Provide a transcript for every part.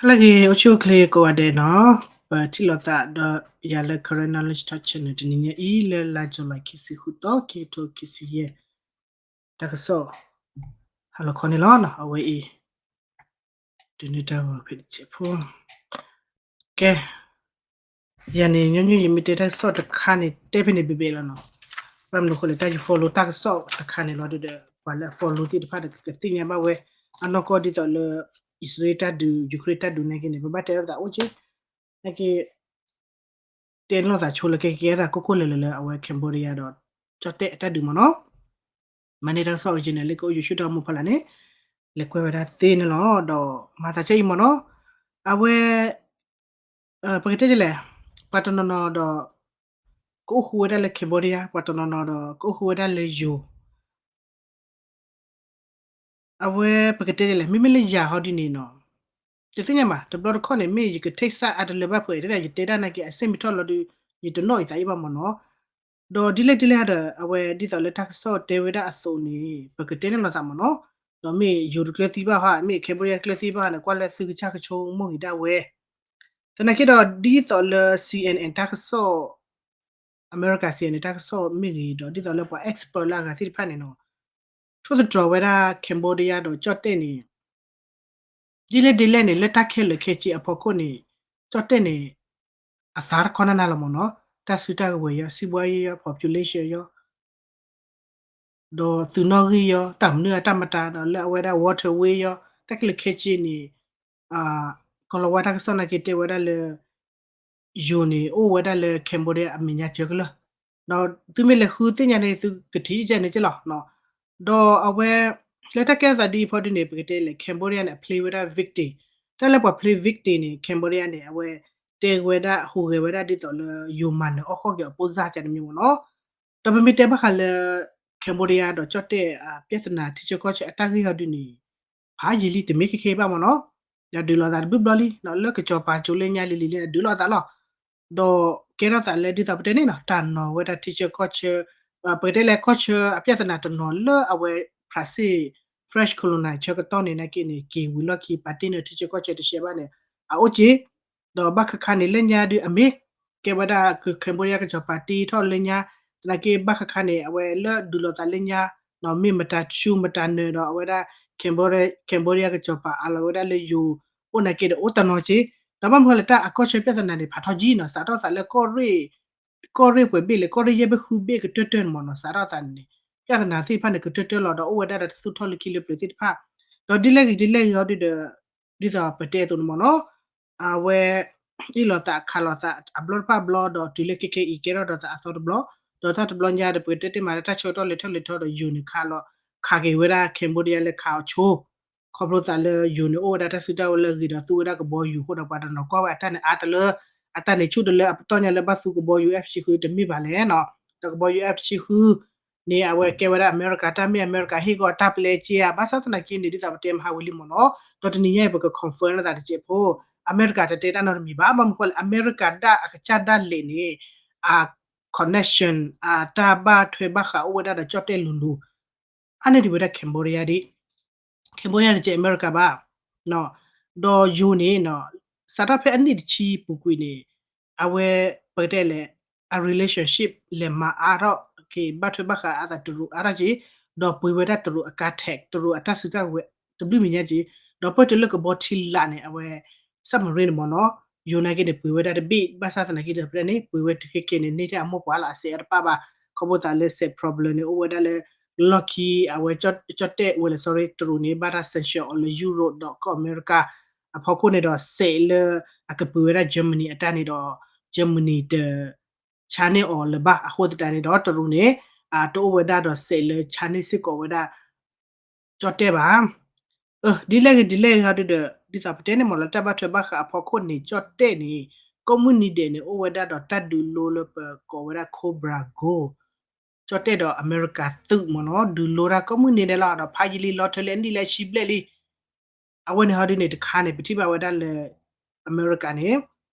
ဟါလၢအဂ့ၤ အိၣ်ဆူၣ်အိၣ်ချ့ကိးဂၤဒဲးနီၤ, ပထံၣ်လိာ်သးဒီးယၤလၢ Karen Knowledge Talk Channel တနံၤညါအံၤ လၢလါ July ခံဆံဃုသီ ခံကထိခံဆံယဲၢ် တၢ်ကစီၣ် ဟါလီၤခီန့ၣ်လီၤ. အဝဲအံၤ ဒုးနၢ်တၢ်ဂီၤဖဲတစဲးဖိ ကဲ ယၤန့ၣ် ညီနုၢ်ယမ့ၢ်တဲတၢ်ကစီၣ်တခါန့ၣ် တဲဖဲန့ၣ်ဘဲဘဲလီၤနီၤ. ဘၣ်မနုၤအဃိလဲၣ် တၢ်ယ follow တၢ်ကစီၣ်တခါန့ၣ်လီၤဒီး ပှၤလၢအ follow သ့ၣ်တဖၣ်ဒီး ကသ့ၣ်ညါဘၣ်ဝဲ အနီၢ်ကီၢ်ဒ်သိးလၢ အံၣ်စရ့လးတၢ်ဒုး ယူၤခရ့ၣ်တၢ်ဒုးနာ်က့န့ၣ် ပဘၣ်တဲလိာ်သးအိၣ်က့ နာ်က့ တဲလိာ်သးဆိလၢကဲကဲသးကိၢ်ကိၢ်လၢၤလၢၤလၢအဝဲ Cambodia ဒီး ကၠီၣ်တဲၣ်အတၢ်ဒုးမ့ၢ်နီၤ. မၤန့ၢ်တၢ်ကစီၣ် original လၢကအိၣ် YouTube ဒီးမိၢ်ဖီလာ်န့ၣ် လဲၤကွဲဝဲဒၣ်သ့န့ၣ်လီၤ. ဒီးမၤသးကဲအံၤမ့ၢ်နီၤ အဝဲ ပကတဲဒ်လဲၣ် ပှၤတနီၤနီၤဒီး ကအိၣ်ဃူဝဲဒၣ်လၢ Cambodia ပှၤတနီၤနီၤဒီး ကအိၣ်ဃူဝဲဒၣ်လၢယိၤ အဝဲပကတဲဒ်လဲၣ် မ့မ့ၢ်လၢယၤဟီဒ်န့ၣ်နီၤ တသ့ၣ်ညါဘၣ် တဘျီတခီၣ်န့ၣ် မ့ၢ်ယကထိၣ်စၢ်အါတလၢဘၣ်ဖဲ ဒ်သိးယတဲဒၣ်နာ်က့ အဆ့ၣ်မ့ၢ်ထီၣ်လီၤဒီး ယတနီၣ်အံၤသးအံၤဘၣ်မ့ၢ်နီၤ. ဒီးဒ်လဲၣ်ဒ်လဲၣ်ဒီး အဝဲဒ်သိးလၢတၢ်ကစီၣ်တဲဝဲဒၣ်အသိးန့ၣ် ပကတဲန့ၣ်လိာ်သးမ့ၢ်နီၤ. ဒီးမ့ၢ်ယိၤတကျၢၤသံဘၣ်ဟီ မ့ၢ် Cambodia တကျၢၤသံဘၣ်န့ၣ် ကွၢ်လၢသုကစၢ်ကဆိကမိၣ်ဂ့ၤဒၣ်ဝဲ သနာ်က့ဒီး ဒ်သိးလၢ C N N တၢ်ကစီၣ် အမဲရကၤ C N N တၢ်ကစီၣ်မ့ၢ်ဂ့ၤဒီး ဒ်သိးလၢပှၤ expert လၢအဂၤသ့ၣ်တဖၣ်န့ၣ်နီၤ ထိၣ်သတြီၤဝဲဒၣ် Cambodia ဒီးကၠီၣ်တဲၣ်န့ၣ် ဒ်လဲၣ်ဒ်လဲၣ်န့ၣ် လၢတၢ်ခဲလၢာ်ခဲဆ့အဖီခိၣ်န့ၣ် ကၠီၣ်တဲၣ်န့ၣ် အသါတခီနၢ်နၢ်လီၤမ့ၢ်နီၤ. တၢ်စုတၢ်ကဝဲၤယီၤ စံးဘှါယံၤယီၤ population ယီၤ ဒီးသုးနီၣ်ဂံၢ်ယီၤ တၢ်မနုၤအတၢ်မတၤဒီးလၢအဝဲဒၣ် waterway ယီၤ တၢ်ခဲလၢာ်ခဲဆ့န့ၣ် ကီၤလၤဝါတၢ်ကစီၣ်နာ်က့တဲဝဲဒၣ်လၢ ယိၤန့ၣ် အိၣ်ဝဲဒၣ်လၢ Cambodia အမဲာ်ညါစၢၤကလၢာ်, ဒီးသုမ့ၢ်လဲၤဃုသ့ၣ်ညါန့ၣ် သုကထံၣ်ကဲန့ၣ်က့လီၤ. ဒီးအဝဲ လၢတၢ်ကဲအသးဒ်အံၤဖီဒ်န့ၣ် ပကတဲလဲၣ် Cambodia န့ၣ် အ play ဝဲဒၣ် victim, တၢ်လၢပှၤ play victim န့ၣ် Cambodia န့ၣ် အဝဲတဲဝဲဒၣ်ဟူးဂဲၤဝဲဒၣ်ဒ်သိးလၢယိၤမၤနၢၤအီၣ်ဃီၣ်က့ၤအပိၢ်စၢ်ကန့ၣ်မ့ၢ်နီၤ. ဒီးပမ့ၢ်တဲဘၣ်ဃးလၢ Cambodia ဒီးကၠီၣ်တဲၣ်အပြဿနာထံဆၢကီၢ်ဆၢအတၢ်ဂ့ၢ်ဟီဒ်န့ၣ် ဖးယံာ်လံတမ့ၢ်ခဲခဲဘၣ်မ့ၢ်နီၤ, ဒီးဒုးလိာ်သးတဘျုးဘျီလံ, လၢကစီၤပၤကၠိလၢညါလံၤလံၤလံ ဒုးလိာ်သးလီၤ. ဒီးကဲထီၣ်သးလၢဒ်သိးပတဲန့ၣ်နီၤ တၢ်နီၤဝဲဒၣ်ထံဆၢကီၢ်ဆၢ, ပကတဲလၢကီၢ်ဆၢအပြဿနာတနီၤလၢအဝဲ ဖြၣ်စ့ၣ် French colony ဆၢကတီၢ်န့ၣ်နာ်က့န့ၣ် က့ၤဝံၤလီၢ်ခံပာ်တ့ၢ်န့ၢ်ထံဆၢကီၢ်ဆၢတရှဲဘၣ်န့ၣ် အအိၣ်က့ ဒီးဘၣ်ခါခါန့ၣ် လၢညါဒုးအမ့ၢ်ကဲဝဲဒၣ် Cambodia ကစီၤပၤတ့ထီၣ်လၢညါ, သနာ်က့ဘၣ်ခါခါန့ၣ် အဝဲလၢဒုးလိာ်သးလၢညါ, မ့ၢ်မတၤဆူၣ်မတၤနၢၤဒီးအဝဲဒၣ် Cambodia ကစီၤပၤအးလီၤဝဲဒၣ်လၢယိၤအိၣ်နာ်က့ဒီးအိၣ်တနီၤက့, ဒီးဘၣ်မနုၤလၢတၢ်အကီၢ်ဆၢပြဿနာန့ၣ် ဖးထီကံနီၤ စးထီၣ်သးလၢ ကီၢ်ရ့ၣ်ပှဲၤဘ့ၣ်လဲၣ် ကီၢ်ရ့ၣ်ယဲၢ်ဘ့ၣ်ဃုဘ့ၣ်ကတၢၢ်တၢၢ်န့ၣ်မ့ၢ်နီၤ စးထီၣ်သးန့ၣ် ပြဿနာသ့ၣ်တဖၣ်န့ၣ် ကတၢၢ်တၢၢ်လီၤ ဒီးအိၣ်ဝဲဒၣ်ဒီးတသူၣ်ထီၣ်လၢခံလၢပျၢၤသ့ၣ်တဖၣ်, ဒီးဒ်လဲၣ်ဂ့ၤဒ်လဲၣ်ဂ့ၤဟီဒုးဒီး ဒ်သိးပတဲအသိးန့ၣ်မ့ၢ်နီၤ အဝဲ အ့ၣ်လိာ်သးခးလိာ်သးအဘျီတဖၣ်ဘျီ ဒီးတုၤလၢခဲခဲအံၤကဲထီၣ်ဒီးသးအသီတဘျီ, ဒီးတၢ်တဘျီညါဒီး ပကတဲတ့ၢ်မးလၢတၢ်ဆၢကတီၢ်လဲၤထီၣ်လဲၤထီဒီးယိၤန့ၣ်ခးလီၤ, ခးက့ၤဝဲဒၣ် Cambodia လၢခးအီၤဆိ ခီဖျိသးလၢယိၤန့ၣ်အိၣ်ဝဲဒၣ်တၢ်စုတၢ်ဝဲၤလၢအဂ့ၤဒီးသူဝဲဒၣ်ကဘီယူၤအဃိဒီး ပှၤတနီၤကွၢ်ဝဲအတၢ်န့ၣ်အါတလၢ အတၢ်န့ၣ်ဆူၣ်တလၢအပတီၢ်ညါလၢဘၣ်သူကဘီယူၤ F တဆံဃု တမ့ၢ်ဘၣ်လဲၣ်နီၤ, ဒီးကဘီယူၤ F တဆံဃု န့ၣ် အဝဲကဲဝဲဒၣ်အမဲရကၤတၢ် မ့ၢ်အမဲရကၤဟ့ၣ်ဂီၤအတၢ်ပျဲက့ဧါ ဘၣ်ဆၣ်သနာ်က့န့ၣ် ဒ်သိးပတဲမဟါဝဲလံမ့ၢ်နီၤ, ဒီးတနံၤညါအံၤပက confirm လိာ်သးတစဲးဖိ, အမဲရကၤတတဲတၢ်နီတမံၤဘၣ်, ဘၣ်မနုၤဃိလဲၣ် အမဲရကၤဒၣ်အကစၢ်ဒၣ်လဲာ်န့ၣ် အ connection အတၢ်ဘၣ်ထွဲဘၣ်ဃးအိၣ်ဝဲဒၣ်ဒီးကၠီၣ်တဲၣ်လိၤလိၤ အါန့ၢ်ဒံးဝဲဒၣ် Cambodia ဒံး, Cambodia တကဲအမဲရကၤဘၣ်, ဒီးယိၤန့ၣ် စးထီၣ်ဖဲအနံၣ်တဆံပူၤကွံာ်န့ၣ် အဝဲ ပကတဲလဲၣ် အ relationship လဲၤမၤအါထီၣ်က့ၤ ဘၣ်ထွဲဘၣ်ဃးအသးတရူးအါထီၣ်က့ၤ, ဒီးပှ့ၤဝဲဒၣ်တရူးအကါ tech တရူးအတၢ်စုတၢ်ဝဲၤတဘျုးမဲာ်ညါက့ၤ, ဒီးပၢၢ်တုၤလၢကဘီထံလာ်န့ၣ် အဝဲ submarine န့ၣ်မ့ၢ်နီၤ, ယိၤနာ်က့န့ၣ် ပှ့ၤဝဲဒၣ်တဘ့ၣ် ဘၣ်ဆၣ်သနာ်က့ဒီး ဖဲန့ၣ် ပှ့ၤဝဲတုၤခဲက့ၤန့ၣ် န့ၢ်ထဲအမိၢ်ပှၢ်လီၤ အစဲးအတပၣ်ဘၣ်, ခီဖျိသးလၢ စဲး problem န့ၣ် အိၣ်ဝဲဒၣ်လၢ လီၢ်ခံ အဝဲ ကၠီၣ်တဲၣ်ဝဲလဲၣ် sorry တရူးန့ၣ် ဘၣ်တၢ် sanction အီၤလၢ Europe ဒီးကီၢ်အမဲရကၤ အဖီခိၣ်န့ၣ်ဒီး စဲးလၢအကပှ့ၤဝဲဒၣ် Germany အတၢ်န့ၣ်ဒီး Germany တ ဆါန့ၢ်အီၤလၢၤဘၣ်. အဃိသတးန့ၣ်ဒီး တရူးန့ၣ် တအိၣ်ဝဲဒၣ်ဒီးစဲးလၢဆါန့ၢ်စ့ၢ်ကီးဝဲဒၣ် ကၠီၣ်တဲၣ်ဘၣ်. ဒ်လဲၣ်ဂ့ၤဒ်လဲၣ်ဂ့ၤဟီဒုးဒီး ဒ်သိးပတဲန့ၣ်မ့ၢ်လၢတၢ်ဘၣ်ထွဲဘၣ်ဃးအဖီခိၣ်န့ၣ် ကၠီၣ်တဲၣ်န့ၣ် ကိးမုၢ်နံၤဒဲးန့ၣ် အိၣ်ဝဲဒၣ်ဒီးတၢ်ဒုးလိလၢပကိးဝဲဒၣ် Cobra Gold ကၠီၣ်တဲၣ်ဒီးအမဲရကၤသုးမ့ၢ်နီၤ ဒုးလိတၢ်ကိးမုၢ်နံၤဒဲးလီၤ. ဒီးဖးယံာ်လံလီၤထဲလၢအနံၣ်လၢအဆံဘျဲၣ်လံ. အဝဲန့ၣ်ဟီဒုးန့ၣ် တခါန့ၣ် ပထံၣ်ဘၣ်ဝဲဒၣ်လၢ အမဲရကၤန့ၣ်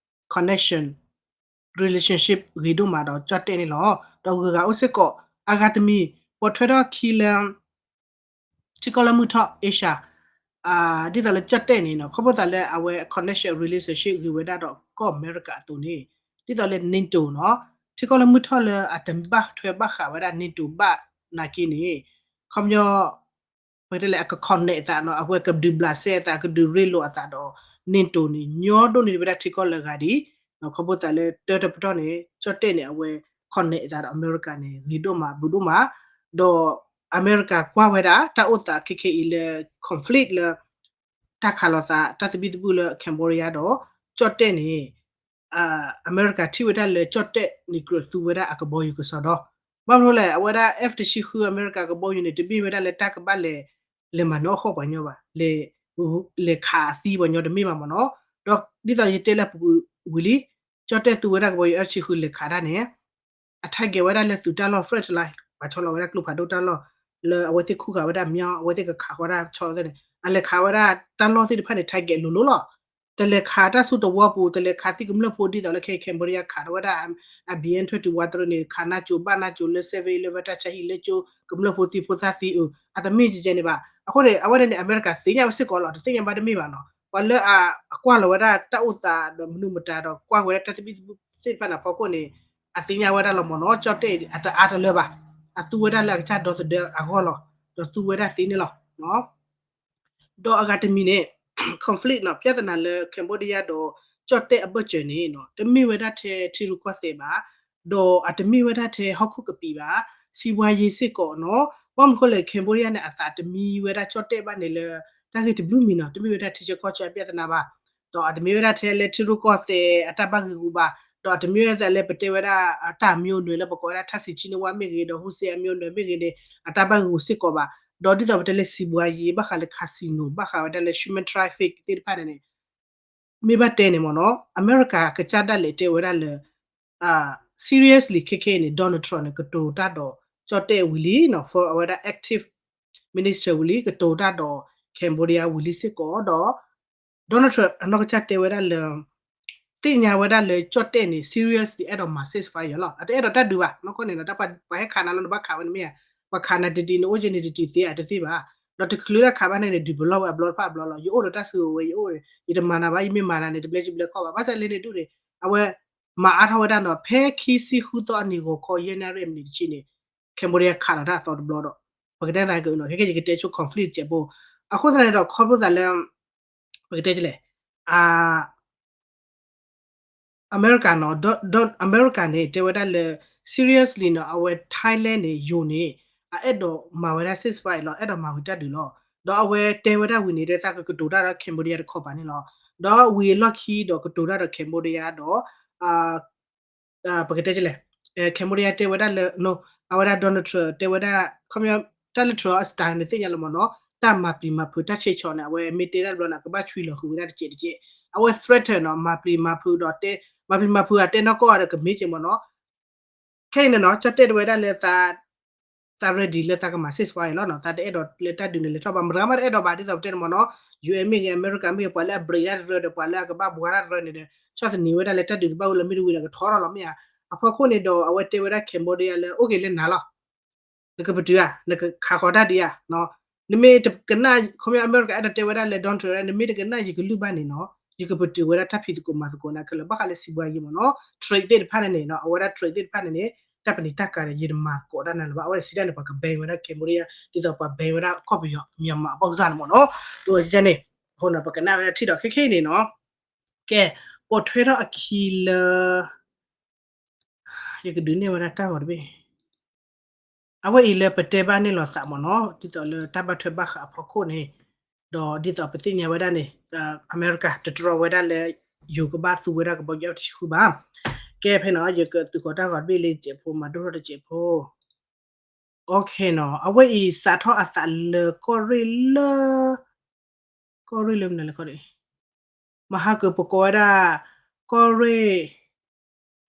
connection relationship ဂ့ၤဒိၣ်မးဒီးကၠီၣ်တဲၣ်န့ၣ်လီၤ. ဒီးဂုၤဂၤအိၣ်စ့ၢ်ကီး အဂၤတမံၤ ပိာ်ထွဲထီၣ်ခံလၢ ထံကီၢ်လၢမုၢ်ထီၣ် Asia ဒ်သိးလၢကၠီၣ်တဲၣ်န့ၣ်နီၤ ခီဖျိသးလၢအဝဲ connection relationship ဂ့ၤဝဲဒၣ်ဒီးကီၢ်အမဲရကၤအသိးန့ၣ် ဒ်သိးလၢ NATO နီၤ ထံကီၢ်လၢမုၢ်ထီၣ်လၢအတဘၣ်ထွဲဘၣ်ဃးဝဲဒၣ် NATO ဘၣ်နာ်က့န့ၣ် ခီပညီ ပတဲလဲၣ် အက connect အသးနီၤ အဝဲကဒုးဘျးစဲအသး ကဒုးရ့လိာ်အသးဒီး NATO န့ၣ် ညီဒိၣ်န့ၢ်ဝဲဒၣ်ထံကီၢ်လၢအဂၤဒ် ခီဖျိသးလၢတၢတပတီၢ်န့ၣ် ကၠီၣ်တဲၣ်န့ၣ် အဝဲ connect အသးဒီးအမဲရကၤန့ၣ် ဂ့ၤဒိၣ်မး ဘူးဒိၣ်မး ဒီးအမဲရကၤကွၢ်ဝဲဒၣ် တၢ်အိၣ်သးခဲခဲအံၤလၢ conflict လၢ တၢ်ခးလိာ်သး တၢ်သဘံၣ်သဘုၣ်လၢ Cambodia ဒီး ကၠီၣ်တဲၣ်န့ၣ် အမဲရကၤထံၣ်ဝဲဒၣ်လၢကၠီၣ်တဲၣ်န့ၣ်ကြၢးသူဝဲဒၣ်အကဘီယူၤကစီဒီ ဘၣ်မနုၤလဲၣ် အဝဲဒၣ် F တဆံဃု အမဲရကၤကဘီယူၤန့ၣ် တမ့ၢ်ဝဲဒၣ်လၢတၢ်ကဘၣ်လဲၤ လဲၤမၤနၢၤအီၣ်ဃီၣ်ပှၤညီဘၣ် လဲၤ လဲၤခးအသံပှၤညီတမ့ၢ်ဘၣ်မ့ၢ်နီၤ ဒီးဒ်သိးယတဲလၢပူၤဝံၤလံ ကၠီၣ်တဲၣ်သူဝဲဒၣ်ကဘီယူၤ F တဆံဃု လဲၤခးတၢ်န့ၣ် အ target ဝဲဒၣ်လၢသုးတၢ်လီၢ် front line ပှၤဆီလီၤဝဲဒၣ်ကျိဖးဒိၣ်တၢ်လီၢ် လၢအဝဲသ့ၣ်ခူၣ်ဃာ်ဝဲဒၣ် မၠီ အဝဲသ့ၣ်ကခးဃီဒၣ်ဆီလီၤသ့ၣ်န့ၣ် အလဲၤခးဝဲဒၣ်တၢ်လီၢ်သ့ၣ်တဖၣ်န့ၣ် target လိၤလိၤလီၤ တလဲၤခးတၢ်ဆူတဝီပူၤ တလဲၤခးသံကမျၢၢ်ဖိ ဒ်သိးလၢခဲအံၤ Cambodia ခးထီၣ်ဝဲဒၣ် အ BM twenty-one တရၢန့ၣ် ခးနါစိၤဘၣ်နါစိၤလၢ seven eleven တၢ်ဆါဟံၣ်လၢကၠိ ကမျၢၢ်ဖိသံဖိသၣ်သံအုး အတမ့ၢ်ကဲကဲန့ၣ်ဘၣ် အဃိန့ၣ် အဝဲန့ၣ်န့ၣ် အမဲရကၤသ့ၣ်ညါဝဲစ့ၢ်ကီးလီၤ တသ့ၣ်ညါဘၣ်တမ့ၢ်ဘၣ်နီၤ ပှၤလၢအကွၢ်လီၤဝဲဒၣ်တၢ်အိၣ်သးဒီးမနုၤမတၤဒီးကွၢ်ဝဲဒၣ်တၢ်သဘံၣ်သဘုၣ်သ့ၣ်တဖၣ်န့ၣ်အဖီခိၣ်န့ၣ် အသ့ၣ်ညါဝဲဒၣ်လီၤမ့ၢ်နီၤ ကၠီၣ်တဲၣ်အတအါတလၢဘၣ် အသူဝဲဒၣ်လၢအကစၢ်ဒီသဒၢအဂီၢ်လီၤ ဒီးသူဝဲဒၣ်သ့န့ၣ်လီၤ ဒီးအဂၤတမံၤန့ၣ် conflict နီၤ ပြဿနာလၢ Cambodia ဒီးကၠီၣ်တဲၣ်အဘၢၣ်စၢၤန့ၣ် တမ့ၢ်ဝဲဒၣ်ထဲထံရူၢ်ကီၢ်သဲးဘၣ် ဒီးအတမ့ၢ်ဝဲဒၣ်ထဲဟီၣ်ခိၣ်ကပံာ်ဘၣ် စံးဘှါယ့စ့ၢ်ကီးနီၤ ဘၣ်မနုၤဃိလဲၣ် Cambodia န့ၣ် အသးတမံဝဲဒၣ်ကၠီၣ်တဲၣ်ဘၣ်န့ၣ်လၢ တၢ်ဂ့ၢ်တဘျုးမံၤနီၤ တမ့ၢ်ဝဲဒၣ်ထံဆၢကီၢ်ဆၢအပြဿနာဘၣ် ဒီးအတမ့ၢ်ဝဲဒၣ်ထဲလၢထံရူၢ်ကီၢ်သဲးအတၢ်ဘၣ်ဂ့ၤဂူာ်ဘၣ် ဒီးအတမ့ၢ်ဝဲဒၣ်လၢပတဲဝဲဒၣ် တၢ်အမျိုးနွယ်လၢပကိးဝဲဒၣ် ထၣ်စံးဆံနဝါမ့ၢ်ဂ့ၤ ဒီးဟူစ့အမျိုးနွယ်မ့ၢ်ဂ့ၤန့ၣ် အတၢ်ဘၣ်ဂ့ၤဂူာ်စ့ၢ်ကီးဘၣ် ဒီးဒ်သိးပတဲလၢစံးဘှါယ့ ဘၣ်ဃးလၢ casino ဘၣ်ဃးဝဲဒၣ်လၢ human traffic သ့ၣ်တဖၣ်န့ၣ်န့ၣ် မ့ၢ်ဘၣ်တဲန့ၣ်မ့ၢ်နီၤ အမဲရကၤကစၢ်ဒၣ်လဲာ်တဲဝဲဒၣ်လၢ seriously ခဲခဲအံၤန့ၣ် Donald Trump န့ၣ် ကတိၤတၢ်ဒီးကၠီၣ်တဲၣ်ဝံၤလံနီၤ for အဝဲဒၣ် active minister ဝံၤလံ ကတိၤတၢ်ဒီး Cambodia ဝံၤလံစ့ၢ်ကီးဒီး Donald Trump အနီၢ်ကစၢ်တဲဝဲဒၣ်လၢ သ့ၣ်ညါဝဲဒၣ်လၢကၠီၣ်တဲၣ်န့ၣ် seriously အဲၣ်ဒိးမၤ ceasefire လီၤ အတအဲၣ်ဒိးတၢ်ဒုးဘၣ် နီၢ်ကီၢ်န့ၣ်ဒီး တၢ်ပှၤဟဲခးနၤလၢနဘၣ်ခးဝဲန့ၣ်မ့ၢ်ဧါ ပှၤခးနၤတဒံးနအိၣ်က့ၤန့ၣ်တဒံးသ့ဧါတသ့ဘၣ် ဒီးတချုးလၢခးဘၣ်န့ၣ်န့ၣ် ဒုးပလီၢ်ဝဲအဘျီတဖၣ်အဘျီလီၤ ယအိၣ်ဒီးတၢ်စုကဝဲၤ ယအိၣ် ယတမၤနၤဘၣ် ယမ့ၢ်မၤနၤန့ၣ် တဘျဲစုဘျဲခီၣ်ဘၣ် ဘၣ်ဆၣ်လၢန့ၣ်ဒူၣ်န့ၣ် အဝဲ မၤအါထီၣ်ဝဲဒၣ်နီၤ ဖဲခံဆံဃုသီအနံၤဂီၤခီ ယဲၢ်နၣ်ရံၣ်အမံးနံးတဆံန့ၣ် Cambodia ခးလီၤတၢ်အသီတဘျီဒီး ပကတဲသးကနီၤ ခဲကဲယကတဲဆိ conflict တစဲးဖိ အဃိသတးန့ၣ်ဒီး ခီဖျိသးလၢ ပကတဲလဲၣ် အမဲရကၤနီၤ အမဲရကၤန့ၣ် တဲဝဲဒၣ်လၢ seriously နီၤ အဝဲ Thailand န့ၣ် ယိၤန့ၣ် အအဲၣ်ဒိးမၤဝဲဒၣ် ceasefire လီၤ အဲၣ်ဒိးမၤဝံၤတၢ်ဒုးလီၤ ဒီးအဝဲတဲဝဲဒၣ်ဝံၤန့ၣ် ဒ်သိးကကတိၤတၢ်ဒီး Cambodia တခီပၤန့ၣ်လီၤ ဒီးဝံၤအလီၢ်ခံဒီးကတိၤတၢ်ဒီး Cambodia ဒီး ပကတဲလဲၣ် Cambodia တဲဝဲဒၣ်လၢ အဝဲဒၣ် Donald Trump တဲဝဲဒၣ် ခီပညီ တၢ်လၢ Trump အ style န့ၣ်သ့ၣ်ညါလီၤမ့ၢ်နီၤ တၢ်မၤပျံၤမၤဖုးတၢ်ဆံးဆီးန့ၣ် အဝဲမ့ၢ်တဲတၢ်တဘျီန့ၣ် အကဘၣ်ဆွံလီၤဃုာ်ဝဲဒၣ်တစဲးတစဲး အဝဲ threaten နီၤ မၤပျံၤမၤဖုးဒီးတဲ မၤပျံၤမၤဖုးအတဲနီၢ်ကီၢ်ဒီးကမ့ၢ်က့ၤမ့ၢ်နီၤ ခဲအံၤန့ၣ်နီၤ ကၠီၣ်တဲၣ်တဲဝဲဒၣ်လၢ သး ready လၢသးကမၤ ceasefire လီၤနီၤ သးတအဲၣ်ဒိးလၢတၢ်ဒုးန့ၣ်လဲၤထီၣ်ဘၣ် မတၤဂၤမးတအဲၣ်ဒိးဘၣ် ဒ်သိးပတဲန့ၣ်မ့ၢ်နီၤ ယူၣ်အ့ၣ် မ့ၢ်ဂ့ၤ အမဲရကၤမ့ၢ်ဂ့ၤ ပှၤလၢအ break တၢ်တရၢဒီး ပှၤလၢအကဘၣ်ဘှါတၢ်တရၢန့ၣ်ဒီး ဆီၣ်သနံးဝဲဒၣ်လၢတၢ်ဒုးတဘၣ်ဝဲလီၤ မ့ၢ်တဝံၤဒီးကထီထီၣ်လီၤမ့ၢ်ဧါ အဖီခိၣ်န့ၣ်ဒီး အဝဲတဲဝဲဒၣ် Cambodia လၢ အိၣ်က့ၤလၢနၤလီၤ နကပတုာ်ဧါ နကခးဃီၤတၢ်ဒံးဧါ နမ့ၢ်တကနၣ် ခီပညီ အမဲရကၤအဲၣ်ဒိးတဲဝဲဒၣ်လၢ Donald Trump နမ့ၢ်တကနၣ်ယကလုၢ်ဘၣ်န့ၣ်နီၤ ယကပတုာ်ဝဲဒၣ်တၢ်ဖံးသကိးမၤသကိးနၤခဲလၢာ် ဘၣ်ဃးလၢစံးဘှါယံၤမ့ၢ်နီၤ trade သ့ၣ်တဖၣ်န့ၣ်န့ၣ် အဝဲဒၣ် trade သ့ၣ်တဖၣ်န့ၣ်န့ၣ် တၢ်ပနံာ်တၢ်ကၤဒီး ယတမၤသကိးတၢ်နၤလၢၤဘၣ် အဝဲဒၣ်စံးတၢ်န့ၣ် ပှၤက ban ဝဲဒၣ် Cambodia ဒ်သိးပှၤ ban ဝဲဒၣ်ကီၢ်ပယီၤ မြန်မာ အဘၣ်ကစၢ်န့ၣ်မ့ၢ်နီၤ တဝဲန့ၣ် အဃိန့ၣ် ပကနၣ်ဝဲဒၣ်ထံၣ်ဒီးခဲခဲအံၤန့ၣ်နီၤ ကဲ ပိာ်ထွဲထီၣ်အခံလၢ ယကဒုးနဲၣ်ဝဲဒၣ်တၢ်ဂီၤတဘ့ၣ် အဝဲအံၤလၢပတဲဘၣ်န့ၣ်လီၤသးမ့ၢ်နီၤ ဒ်သိးလၢတၢ်ဘၣ်ထွဲဘၣ်ဃးအဖီခိၣ်န့ၣ် ဒီးဒ်သိးပသ့ၣ်ညါဝဲဒၣ်န့ၣ် အမဲရကၤတတြီဝဲဒၣ်လၢ ယိၤကဘၣ်သူဝဲဒၣ်ကဘီယူၤ F တဆံဃုဘၣ် ကဲဖဲနီၤ ယကသုးဃီၤတၢ်ဂီၤတဘ့ၣ်လၢယစဲးဖိ မၤဒိၣ်ထီၣ်တစဲးဖိ OK နီၤ အဝဲအံၤစးထီၣ်အသးလၢကီၢ်ရ့ၣ်လၢ ကီၢ်ရ့ၣ်လၢမနုၤလဲၣ်ခီဒံး မဟါကပကိးဝဲဒၣ် ကီၢ်ရ့ၣ်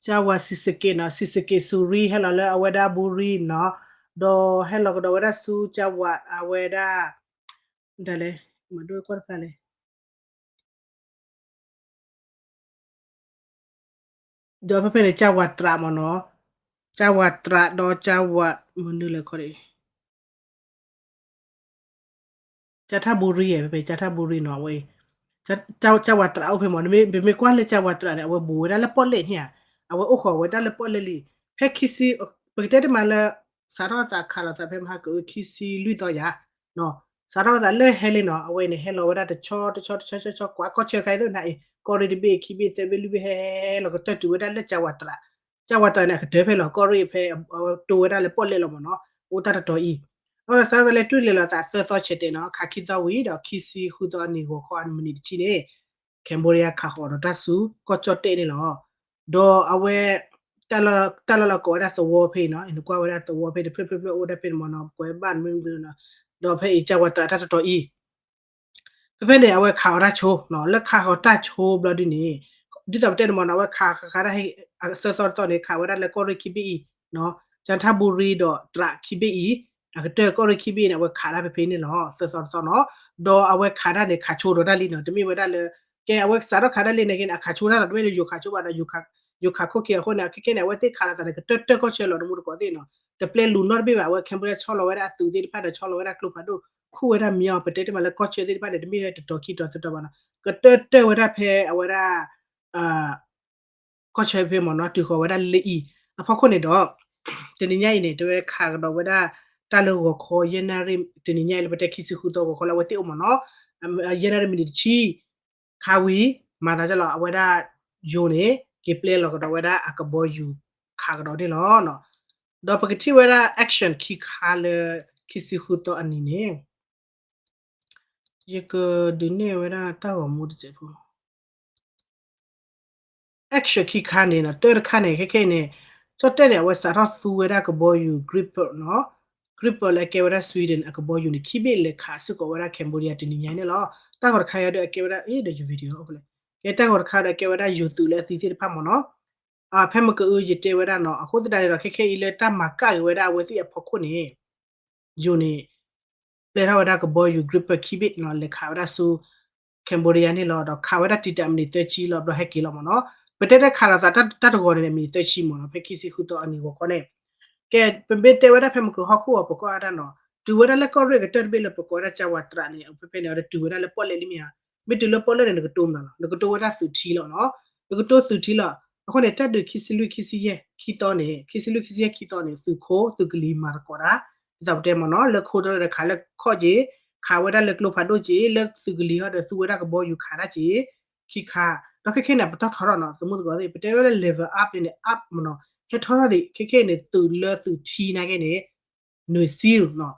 ကၠါဝၤ စံစက့းနီၤ စံစက့း စူၤရံ ဟဲလီၤလၢအဝဲဒၣ်ဘူရံနီၤ ဒီးဟဲလီၤကဒီးဝဲဒၣ်ဆူကၠါဝၤအဝဲဒၣ် ဒ်လဲၣ် မၤဒိၣ်ကွၢ်တဖၣ်လဲၣ် ဒီးဖဲဖဲန့ၣ် ကၠါဝၤတြးမ့ၢ်နီၤ ကၠါဝၤတြးဒီးကၠါဝၤ မနုၤလဲၣ်ခီဒံး ကၠၤထၣ်ဘူရံ ဖဲဖဲကၠၤထၣ်ဘူရံနီၤ အဝဲ ကၠၤဝၤတြးအိၣ်ဖဲမး ပမ့ၢ်ကွၢ်လၢကၠၤဝၤတြးန့ၣ် အဝဲဘူးဝဲဒၣ်လၢပီၣ်လဲၣ်န့ၣ်ဧါ, အဝဲအိၣ်ဃီၤဝဲဒၣ်လၢပီၣ်လဲၣ်လံ, ဖဲခံဆံ ပကတဲတမံၤလၢ စးထီၣ်သးခးလိာ်သးဖဲမဟါကအု ခံဆံလွံၢ်သီယၤ စးထီၣ်သးလၢဟဲလံနီၤ အဝဲန့ၣ် ဟဲလီၤဝဲဒၣ်တဆီတဆီတဆီဆီဆီ ကွၢ်ကီၢ်ဆၢခါအံၤသ့ၣ်နၤအံၤ ကီၢ်ရ့ၣ်တဘ့ၣ်ခံဘ့ၣ်သၢဘ့ၣ်လွံၢ်ဘ့ၣ်ဟဲဟဲဟဲလီၤကတၢၢ်တုၤဝဲဒၣ်လၢကၠၤဝၤတြး, ကၠၤဝၤတြးန့ၣ် အကတၢၢ်ဖဲလီၤ ကီၢ်ရ့ၣ်ဖဲ တိၤဝဲဒၣ်လၢပီၣ်လဲၣ်လီၤမ့ၢ်နီၤ အိၣ်တၢ်တတီၤအံၤ, အဃိဒီးစးထီၣ်သးလၢတုၤလဲၤလီၤသးသၢသီဆဲးတဲာ်နီၤ ခးခံသီဝံၤဒီးခံဆံဃုသီအနံၤဂီၤခီအမုၢ်နံၤတဆံန့ၣ် Cambodia ခးဃီၤဒီးတၢ်စုကီၢ်ကၠီၣ်တဲၣ်န့ၣ်လီၤ. ဒီးအဝဲ တၢ်လီၢ်လီၤကိးဝဲဒၣ်သဝီဖဲအံၤနီၤ နကွၢ်ဝဲဒၣ်သဝီဖဲတဖျၢၣ်ဖျၢၣ်ဖျၢၣ်အိၣ်ဒၣ်ဖဲန့ၣ်မ့ၢ်နီၤ ပကွဲးဘၣ်မ့ၢ်နီၤ ဒီးဖဲအံၤကၠၤဝၤတြးတၢ်တတီၤအံၤ ဖဲဖဲန့ၣ် အဝဲခးအီၤတၢ်ဆိနီၤ လၢခးဃီၤတၢ်ဆိဘျီဒ်န့ၣ် ဒ်သိးပတဲန့ၣ်မ့ၢ်နီၤ အဝဲခးခးခးတၢ်ဟဲ သၢသီတသီန့ၣ် ခးဝဲဒၣ်လၢကီၢ်ရ့ၣ်ခံဘ့ၣ်အံၤ ကၠၤထၣ်ဘူရံဒီးတြးခံဘ့ၣ်အံၤ အကတၢၢ်ကီၢ်ရ့ၣ်ခံဘ့ၣ်အံၤန့ၣ် အဝဲခးတၢ်ဖဲဖဲန့ၣ်လီၤ သၢသီတသီနီၤ ဒီးအဝဲခးတၢ်န့ၣ် ခးဆိဒီးတၢ်လံနီၤ တမ့ၢ်ဝဲဒၣ်လၢ ကဲအဝဲစးထီၣ်ခးတၢ်လံန့ၣ်က့န့ၣ် အခးဆိတၢ်လီၤ တမ့ၢ်လၢယိၤခးဆိဘၣ်ဒီး ယိၤခးခိၣ်က့ၤအဃိန့ၣ် ခဲခဲန့ၣ် အဝဲသ့ၣ်ခးလိာ်သးန့ၣ် ကတၢၢ်တၢၢ်ကီၢ်ဆၢလီၤတမူတကိးသ့ၣ်နီၤ တပျဲလူၤနီတဘ့ၣ်ဘၣ် အဝဲ Cambodia ဆီလီၤဝဲဒၣ်အသုးသ့ၣ်တဖၣ်ဒီး ဆီလီၤဝဲဒၣ်ကျိဖးဒိၣ် ခူၣ်ဝဲဒၣ်မညီ ပတဲတမံၤလၢကီၢ်ဆၢသ့ၣ်တဖၣ်န့ၣ် တမ့ၢ်လၢတတီၤခံတီၤသၢတီၤဘၣ်နီၤ ကတၢၢ်တၢၢ်ဝဲဒၣ်ဖဲအဝဲဒၣ် ကီၢ်ဆၢဖဲမ့ၢ်နီၤ တုၤဃီၤဝဲဒၣ်လၢအံၤ အဖီခိၣ်န့ၣ်ဒီး တနံၤညါအံၤန့ၣ် တဝဲခးကဒီးဝဲဒၣ် တၢ်လၢဂီၤခီ ယဲၢ်နၣ်ရံၣ် တနံၤညါအံၤလၢပတဲခံဆံဃုသီဂီၤခီလၢအဝဲသ့ၣ်အိၣ်မ့ၢ်နီၤ ယဲၢ်နၣ်ရံၣ်မံးနံးတဆံ ခးဝံၤ မၤသးဒ်လီၤ အဝဲဒၣ်ယိၤန့ၣ် က့ၤပျဲလီၤကဒီးဝဲဒၣ်အကဘီယူၤခးကဒီးန့ၣ်လီၤ. ဒီးပကထံၣ်ဝဲဒၣ် action ခံခါလၢ ခံဆံဃုသီအနံၤန့ၣ် ယကဒုးနဲၣ်ဝဲဒၣ်တၢ်ဂီၤမူတစဲးဖိ action ခံခါန့ၣ်နီၤ တၢ်တခါန့ၣ် ခဲခဲအံၤန့ၣ် ကၠီၣ်တဲၣ်န့ၣ် အဝဲစးထီၣ်သူဝဲဒၣ်ကဘီယူၤ Gripen နီၤ Gripen လၢအကဲဝဲဒၣ် Sweden အကဘီယူၤန့ၣ် ခံဘ့ၣ်လဲၤခးစ့ၢ်ကီးဝဲဒၣ် Cambodia တနံၤညါန့ၣ်လီၤ. တၢ်ဂီၤတခါအံၤဒီးအကဲဝဲဒၣ် အ့ဒီးယ video အိၣ်ဖဲလဲၣ် ကဲတၢ်ဂီၤတခါဒီးအကဲဝဲဒၣ်ယိၤသုးလၢအသံသ့ၣ်တဖၣ်မ့ၢ်နီၤ ဖဲမ့ၢ်ကအု ယတဲဝဲဒၣ်နီၤ အဃိသတးန့ၣ်ဒီး ခဲခဲအံၤလၢတၢ်မၤကၣ်က့ၤဝဲဒၣ်အဝဲသ့ၣ်အဖီခိၣ်န့ၣ် ယိၤန့ၣ် ပျဲထီၣ်ဝဲဒၣ်ကဘီယူၤ Gripen ခံဘ့ၣ်နီၤ လဲၤခးဝဲဒၣ်ဆူ Cambodia န့ၣ်လီၤ. ဒီးခးဝဲဒၣ်တံာ်တာ်မံးနံးသၢဆံလီၤ ဘျီဟဲက့ၤလီၤမ့ၢ်နီၤ. ပတဲတၢ်ခးလိာ်သးတၢ်တဂီၤန့ၣ် မံးနံးသၢဆံမ့ၢ်နီၤ ဖဲခံဆံဃုသီအနံၤဂီၤခီန့ၣ် ကဲ ပမ့ၢ်တဲဝဲဒၣ်ဖဲမ့ၢ်ကဟီၣ်ခိၣ်အီၤ ပကိးအါဒၣ်နီၤ တုၤဝဲဒၣ်လၢကီၢ်ရ့ၣ်ကတၢၢ်တဘ့ၣ်လၢပကိးဝဲဒၣ်ကၠၤဝၤတြးန့ၣ် ဖဲဖဲန့ၣ် အဝဲဒၣ်တုၤဝဲဒၣ်လၢပီၣ်လဲၣ်လံမ့ၢ်ဧါ. မ့ၢ်တုၤလၢပီၣ်လဲၣ်န့ၣ် နကတိၤမနုၤလီၤ နကတိၤဝဲဒၣ်သုးထံလီၤနီၤ နကတိၤသုးထံလီၤ. အဃိန့ၣ် တၢ်ဒုးခံဆံလွံၢ် ခံဆံယဲၢ် ခံသီန့ၣ် ခံဆံလွံၢ်ခံဆံယဲၢ်ခံသီန့ၣ် သုးခိၣ်သုးကလံၤမၤသကိးတၢ် ဒ်သိးပတဲမ့ၢ်နီၤ လၢခိတၢ်ဒီးခးလၢခီၣ်က့ၤ ခးဝဲဒၣ်လၢကျိဖးဒိၣ်က့ၤ လၢသုးကလံၤဟီဒီးသူဝဲဒၣ်ကဘီယူၤခးတၢ်က့ၤ ခံခါ ဒီးခဲခဲန့ၣ် ပတီၢ်ထီထီၣ်နီၤ သမူသကိးသ့ၣ် ပတဲဝဲလၢ level up န့ၣ် up မ့ၢ်နီၤ ဟဲထီထီၣ်ဒံး ခဲခဲန့ၣ် သုးလၢသုးထံနာ်က့န့ၣ် နွံ seal နီၤ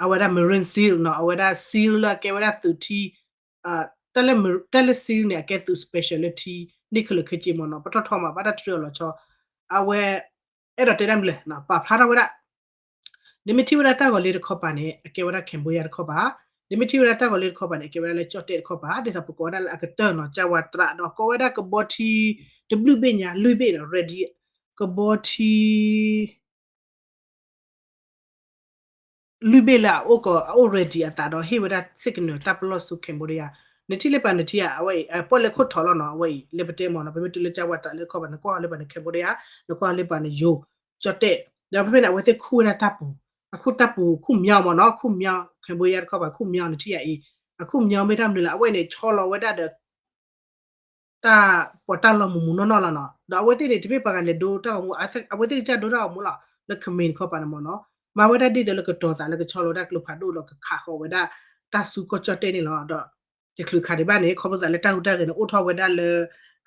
အဝဲဒၣ် Marine seal နီၤ အဝဲဒၣ် seal လၢအကဲဝဲဒၣ်သုးထံ တၢ်လၢ seal န့ၣ် အကဲသုး special လၢထံ န့ၢ်ခဲလၢာ်ခဲဆ့မ့ၢ်နီၤ ပတီၢ်ထီၣ်မး ဘၣ်တၢ်တြၢအီၤလီၤဆီ အဝဲ အဲၣ်ဒိးတဲဒၣ်မနုၤလဲၣ် ပာ်ဖျါထီၣ်ဝဲဒၣ် နမ့ၢ်ထံၣ်ဝဲဒၣ်တၢ်ဂီၤလ့တခီပၤန့ၣ် အကဲဝဲဒၣ် Cambodia တခီပၤ, နမ့ၢ်ထံၣ်ဝဲဒၣ်တၢ်ဂီၤလ့တခီပၤန့ၣ် အကဲဝဲဒၣ်လၢကၠီၣ်တဲၣ်တခီပၤ ဒ်သိးပကိးဝဲဒၣ်လၢအကတၢၢ်နီၤ ကၠၤဝၤတြး ဒီးကိးဝဲဒၣ်ကဘီထံ တဘျုးဘ့ၣ်ညါ လွံၢ်ဘ့ၣ်နီၤ ready ကဘီထံ လွံၢ်ဘ့ၣ်လၢအအိၣ်ကီး အအိၣ် ready အသးဒီး ဟ့ၣ်ဝဲဒၣ် signal တၢ်ပလီၢ်ဆူ Cambodia နထံၣ်လၢပှၤနထံၣ်ဧါ အဝဲအံၤ ပီၣ်လဲၣ်ခိၣ်ထီလီၤနီၤ အဝဲအံၤ လၢပတဲမ့ၢ်နီၤ ပမ့ၢ်တုၤလၢကၠၤဝၤတြးလၢတခီပၤ နကွၢ်လၢပှၤန့ၣ် Cambodia နကွၢ်လၢပှၤန့ၣ် ယိၤ ကၠီၣ်တဲၣ် ဒီးဖဲဖဲန့ၣ် အဝဲသ့ၣ်ခူၣ်ဝဲဒၣ်တၢ်ပူၤ အခူၣ်တၢ်ပူၤ ခူၣ်မညီမ့ၢ်နီၤ ခူၣ်မညီ Cambodia တခီပၤ ခူၣ်မညီ နထံၣ်ဧါအံၤ အခူၣ်မညီမ့ၢ်တၢ်မနုၤလဲၣ် အဝဲန့ၣ် ဆီလီၤဝဲဒၣ်ဒီး တၢ်ပီးတၢ်လီမုၢ်မုၢ်နီၢ်နီၢ်လီၤနီၤ ဒီးအဝဲသ့ၣ်န့ၣ် တမ့ၢ်ပှၤဂၤလဲၤဒိတၢ်ဂီၤမူ အဝဲသ့ၣ်ကစၢ်ဒိတၢ်ဂီၤမူလီၤ လၢ ခမ့ၣ် တခီပၤန့ၣ်မ့ၢ်နီၤ မၤဝဲဒၣ်ဒ်သိးလၢကတီၤသးလၢကဆီလီၤဝဲဒၣ်ကျိဖးဒိၣ်လီၤ ကခးဃီၤဝဲဒၣ် တၢ်စုကီၢ်ကၠီၣ်တဲၣ်န့ၣ်လီၤ ဒီး တချုးခးဒံးဘၣ်န့ၣ် ခီဖျိသးလၢတၢ်ဟူးတၢ်ဂဲၤန့ၣ် အိၣ်ထီၣ်ဝဲဒၣ်လၢ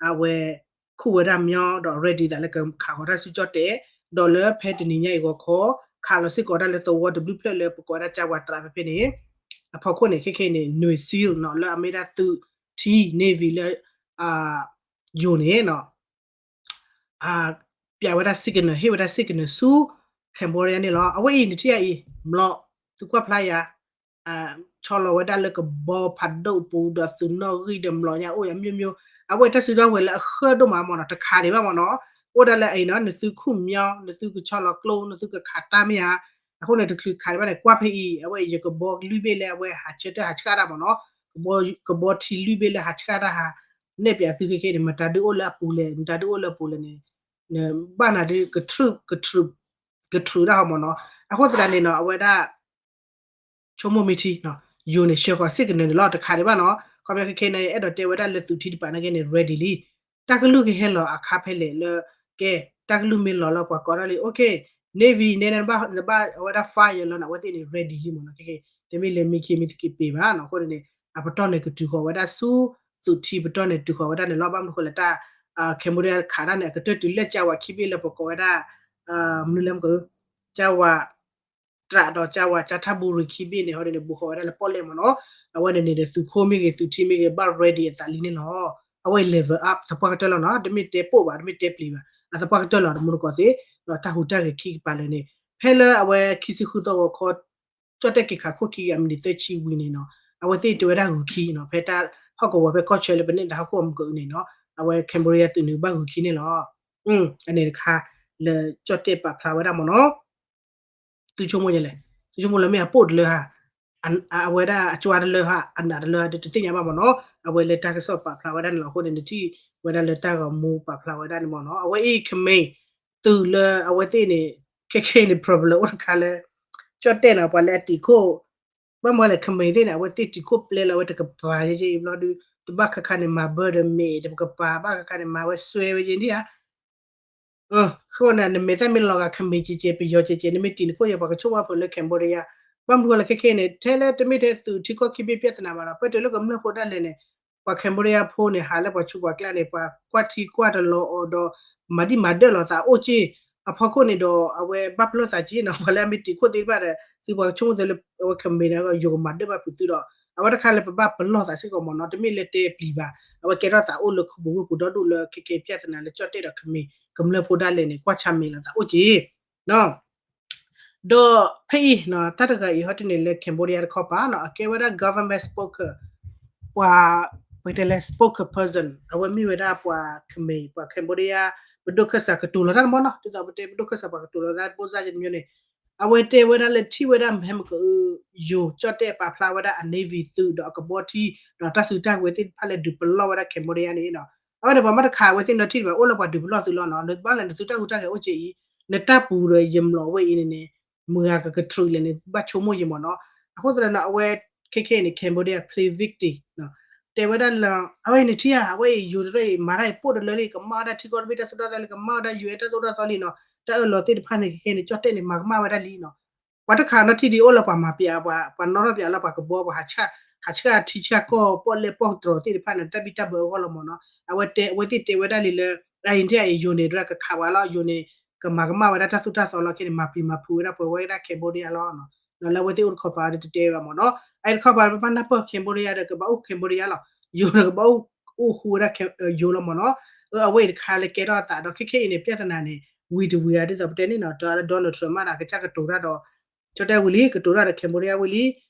အဝဲ ခူၣ်ဝဲဒၣ်မညီ ဒီး ready သးလၢကခးဃီၤတၢ်စုကၠီၣ်တဲၣ် ဒီးလၢဖဲတနံၤညါအံၤဂီၤခီ ခးလီၤစ့ၢ်ကီးဒၣ်လၢသဝီတဘျုးဖျၢၣ်လၢပကိးဝဲဒၣ်ကၠၤဝၤတြးဖဲဖဲန့ၣ် အဖီခိၣ်န့ၣ် ခဲခဲအံၤန့ၣ် နွံ seal နီၤ လၢအမ့ၢ်ဒၣ်သုးထံ navy လၢ ယိၤန့ၣ်နီၤ ပျးဝဲဒၣ် signal ဟ့ၣ်ဝဲဒၣ် signal ဆူ Cambodia န့ၣ်လီၤ. အဝဲအံၤနထံၣ်အံၤ မျိာ် သုကွၢ်ဖျါယၤ ဆီလီၤဝဲဒၣ်လၢကဘီဖးဒိၣ်ပူၤ ဒီးသုးနီၣ်ဂံၢ်ဒီးမျိာ်ညါအိၣ်ယၤ မျိုးမျိုး အဝဲတၢ်စုထီၣ်ဝဲလၢအဃၢဒိၣ်မးမ့ၢ်နီၤ တခးဒံးဘၣ်မ့ၢ်နီၤ အိၣ်ဒၣ်လၢအံၤနီၤ နသုခူၣ်မျိာ် နသုကဆီလီၤကျိ နသုကခးတၢ်မ့ၢ်ဧါ အဃိန့ၣ် တချုးခးဒံးဘၣ်န့ၣ် ကွၢ်ဖဲအံၤ အဝဲအံၤ ယကဘီလွံၢ်ဘ့ၣ်လၢအဝဲဟးဆၢထၢၣ်ဟးဆှၣ်တၢ်မ့ၢ်နီၤ ကဘီထံလွံၢ်ဘ့ၣ်လၢဟးဆှၣ်တၢ်ဟး နဲၣ်ပၠးသုခဲခဲန့ၣ် မတၤဒုးအိၣ်လၢအပူၤလဲၣ် မတၤဒုးအိၣ်လၢအပူၤလဲၣ်န့ၣ် ဘၣ်နၤဒုး ကထုး ကထုးတၢ်ဟီမ့ၢ်နီၤ အဃိသတးန့ၣ်နီၤ အဝဲဒၣ် ဆိကမိၣ်မ့ၢ်ထံနီၤ ယိၤန့ၣ် ဆှၢဃီၤစ့ၢ်ကီးန့ၣ်လီၤ တခါဒံးဘၣ်နီၤ. ခီပညီခဲခဲန့ၣ် အဲၣ်ဒိးတဲဝဲဒၣ်လၢသုးထံတပၤနာ်က့န့ၣ် ready လံ. တၢ်ကလုၢ်ကဟဲလီၤအခါဖဲလဲၣ်လၢ ကဲ တၢ်ကလုၢ်မ့ၢ်လီၤလၢပှၤကိးထီၣ်လံ okay, Navy နဲနဘၣ်အဝဲဒၣ် fire လီၤန့ၣ် အဝဲသ့ၣ်န့ၣ် ready လံမ့ၢ်နီၤ. ခဲခဲ တမ့ၢ်လၢမ့ၢ်ခံမ့ၢ်သက့ပ့ၤဘၣ်နီၤ. အဃိန့ၣ်န့ၣ် အပတီၢ်န့ၣ်ကတုၤဃီၤဝဲဒၣ်ဆူ သုးထံပတီၢ်န့ၣ်တုၤဃီၤဝဲဒၣ်န့ၣ်လီၤ. ဘၣ်မနုၤဃိလဲၣ်တၢ် Cambodia ခးတၢ်န့ၣ် အကတၢၢ်တုၤလၢကၠါဝးခံဘ့ၣ်လၢပကိးဝဲဒၣ် မနုၤလဲၣ်မ့ၢ်က ကၠါဝး တြးဒီးကၠါဝး ကၠါထၣ်ဘူရံၤခံဘ့ၣ်န့ၣ် ဟီဒ်န့ၣ် ဘူးဃီၤဝဲဒၣ်လၢပီၣ်လဲၣ်မ့ၢ်နီၤ. အဝဲန့ၣ်န့ၣ်ဒီး သုးခိၣ်မ့ၢ်ဂ့ၤ သုးထံမ့ၢ်ဂ့ၤ ဘၣ် ready အသးလံန့ၣ်လီၤ. အဝဲအံၤ level up သပှၢ်ကတၢၢ်လီၤနီၤ. တမ့ၢ်တဲပိၢ်ဘၣ် တမ့ၢ်တဲပျံၤဘၣ် အသပှၢ်ကတၢၢ်လီၤ တမူတကိးသ့ၣ် ဒီးတၢ်ဟူးတၢ်ဂဲၤခံကပၤလၢာ်န့ၣ် ဖဲလၢအဝဲခံဆံဃုသီဂီၤခီ ကၠီၣ်တဲၣ်က့ၤခးခိၣ်ခံဂၤမံးနံးသၢဆံဝံၤန့ၣ်နီၤ အဝဲသ့ၣ်တဲဝဲဒၣ်ဂုၤခံနီၤ ဖဲတၢ်ဟီၣ်ကဝီၤဖဲကီၢ်ဆၢလၢပန့ၢ်သးဟီၣ်ခိၣ်အမုၢ်ကအုန့ၣ်နီၤ အဝဲ Cambodia သုးန့ၣ်ဘၣ်ဂုၤခံန့ၣ်လီၤ. အန့ၣ်တခါ လၢကၠီၣ်တဲၣ်ပာ်ဖျါဝဲဒၣ်မ့ၢ်နီၤ သုဆိကမိၣ်ယဲလဲၣ် သုဆိကမိၣ်လၢမ့ၢ်အပိၢ်တလၢဧါ အဝဲဒၣ်အကၠွါတလၢဧါ အနးတလၢဧါ တသ့ၣ်ညါဘၣ်မ့ၢ်နီၤ အဝဲလၢတၢ်ကစီၣ်ပာ်ဖျါဝဲဒၣ်န့ၣ်လီၤ. အဃိန့ၣ် နထံၣ်ဝဲဒၣ်လၢတၢ်ဂီၤမူပာ်ဖျါဝဲဒၣ်န့ၣ်မ့ၢ်နီၤ အဝဲအံၤ ခမ့ၢ် သုးလၢအဝဲသ့ၣ်န့ၣ် ခဲခဲအံၤန့ၣ် problem အိၣ်တခါလၢ ကၠီၣ်တဲၣ်နီၤ ပှၤလၢအတံာ်ခိၣ် ဘၣ်မနုၤလဲၣ် ခမ့ၢ်သ့ၣ်န့ၣ် အဝဲသ့ၣ်တံာ်ခိၣ်ပျဲလီၤဝဲတကပၤယဲယဲအံၤဘျီဒုး တဘၣ်ခါခါန့ၣ် မၤဘၢဒီးမ့ၢ် တကပၤ ဘၣ်ခါခါန့ၣ် မၤဝဲစွဲဝဲယဲန့ၣ်ဧါ ဃိန့ၣ် နမဲာ်သၣ်မ့ၢ်လီၤဂာ်ခမ့ၢ်ကဲကဲ ပယီၤကဲကဲ နမ့ၢ်တံာ်နခိၣ်ယဲ ပှၤကဆိကမိၣ်ဖိလၢ Cambodia ဘၣ်မနုၤဃိလဲၣ်ခဲခဲအံၤန့ၣ် ထဲလၢတမ့ၢ်ထဲသုးထံကီၢ်ခံဘ့ၣ် ပြဿနာ ဘၣ်ဒီး ပတဲလၢကမျၢၢ်ဖိဒၣ်လဲာ်န့ၣ် ပှၤ Cambodia ဖိန့ၣ် ဟးလၢပှၤဆူးပှၤကျါန့ၣ် ပှၤကွၢ်ထံကွၢ်တလီၤအီၤဒီး မၤဒံၣ်မၤဒၢၣ်လီၤသးအိၣ်က့ၢ် အဖီခိၣ်န့ၣ်ဒီး အဝဲဘၣ်ပလီၢ်သးက့ၢ်နီၤ ပှၤလၢအမ့ၢ်တံာ်ခိၣ်သ့ၣ်တဖၣ်ဒီး သုပှၤကဆိကမိၣ်သ့လၢ အဝဲခမ့ၢ်န့ၣ် ယိၤကမၤဒၢၣ်ဘၣ်ဖုးသုဒီး အဝဲတခါလၢပဘၣ်ပလီၢ်သးစ့ၢ်ကီးမ့ၢ်နီၤ တမ့ၢ်လၢတဲပျံၤဘၣ် အဝဲကဲထီၣ်သးအိၣ်လၢခူပူၤဝ့ၢ်ပူၤဒီဒူၣ်လၢခဲခဲအံၤ ပြဿနာ လၢကၠီၣ်တဲၣ်ဒီးခမ့ၢ် ကမျၢၢ်ဖိဒၣ်လဲာ်န့ၣ် ကွၢ်ဆါမဲာ်လီၤသးအိၣ်က့ၢ် ဒီးဖဲအံၤ တၢ်တဂၤအံၤဟီဒ်န့ၣ်လၢ Cambodia တခီပၤနီၤ အကဲဝဲဒၣ် government spoke ပှၤ ပတဲလၢ spokesperson အဝဲမ့ၢ်ဝဲဒၣ်ပှၤခမ့ၢ် ပှၤ Cambodia ပဒိၣ်ခၢၣ်စးကတိၤလီၤတၢ်မ့ၢ်နီၤ ဒ်သိးပတဲပဒိၣ်ခၢၣ်စးပှၤကတိၤလီၤတၢ် ဘိၣ်စၢ်ယတမံၤန့ၣ် အဝဲတဲဝဲဒၣ်လၢထံၣ်ဝဲဒၣ်မဟဲမကအု ယိၤကၠီၣ်တဲၣ်ပာ်ဖျါဝဲဒၣ်အ navy သုးဒီးအကဘီထံ ဒီးတၢ်စုတၢ်ကဝဲၤသ့ၣ်တဖၣ်လၢဒုးပလီၢ်ဝဲဒၣ် Cambodia န့ၣ်နီၤ အဝဲန့ၣ်ပှၤမ့ၢ်တခးအဝဲသ့ၣ်နီၤထံၣ်တဘၣ် အိၣ်လၢပှၤဒုးပလီၢ်သုလီၤနီၤ နဘၣ်လဲၣ်နသုတၢ်ဟူးတၢ်ဂဲၤအိၣ်က့ၢ်အံၤ နတၢ်ပူၤဒီးယမျီးဝဲအံၤန့ၣ်န့ၣ် မုၢ်ဂၤကကတြူးလဲၣ်န့ၣ် ဘၣ်ဆိကမိၣ်ယံၤမ့ၢ်နီၤ အဃိသတးဒီးနီၤ အဝဲခဲခဲအံၤန့ၣ် Cambodia play victim တဲဝဲဒၣ်လၢ အဝဲအံၤန့ၣ်ထံၣ်ဧါ အဝဲအံၤယိၤတရၢအံၤ မၤတၢ်အံၤပိၢ်တလၢလံ ကမၣ်ဝဲဒၣ်ထံကီၢ်တဘ့ၣ်တၢ်သိၣ်တၢ်သီလံ ကမၣ်ဝဲဒၣ် UN တၢ်သိၣ်တၢ်သီလံနီၤ တၢ်အၢၣ်လီၤသ့ၣ်တဖၣ်န့ၣ်ခဲခဲန့ၣ် ကၠီၣ်တဲၣ်န့ၣ် မၤကမၣ်ဝဲဒၣ်လံနီၤ ပှၤတခးနီၤထံၣ်ဒံးအိၣ်လၢပှၤမၤပျး ပှၤနီၣ်ထီၣ်ပျးလၢပှၤကဘီ ပှၤဟးဆှၣ်ထံဆှၣ်ကီၢ် ပီၣ်လဲၣ်ပီၣ်တြီၤသ့ၣ်တဖၣ်န့ၣ် တၢ်ဘံၣ်တၢ်ဘၢအဂီၢ်လီၤမ့ၢ်နီၤ အဝဲတဲ အဝဲသ့ၣ်တဲဝဲဒၣ်လံလၢ အအံၤထံၣ်အံၤ ယိၤန့ၣ် ကခးဝဲလီၤ ယိၤန့ၣ် ကမၤကမၣ်ဝဲဒၣ်တၢ်သိၣ်တၢ်သီလီၤ ခဲန့ၣ် မၤပျံၤမၤဖုးဝဲဒၣ်ပှဲၤဝဲဒၣ် Cambodia လီၤ လၢအဝဲသ့ၣ်အိၣ်တခီပၤဒီးတတဲဘၣ်မ့ၢ်နီၤ အအံၤတခီပၤပဘၣ်နၢ်ပၢၢ် Cambodia ဒီးကဘၣ်အိၣ် Cambodia လီၤ ယိၤဒီးကဘၣ်အိၣ်ဃူဝဲဒၣ် ယိၤလီၤမ့ၢ်နီၤ အဝဲအံၤတခါလၢကဲထီၣ်အသးဒီးခဲခဲအံၤန့ၣ် ပြဿနာန့ၣ် ဝံၤတဝံၤဧါ ဒ်သိးပတဲန့ၣ်နီၤ တၢ်လၢ Donald Trump မးဒီး ကစၢ်ကတိၤတၢ်ဒီး ကၠီၣ်တဲၣ်ဝံၤလံ ကတိၤတၢ်ဒီး Cambodia ဝံၤလံ ကၠီၣ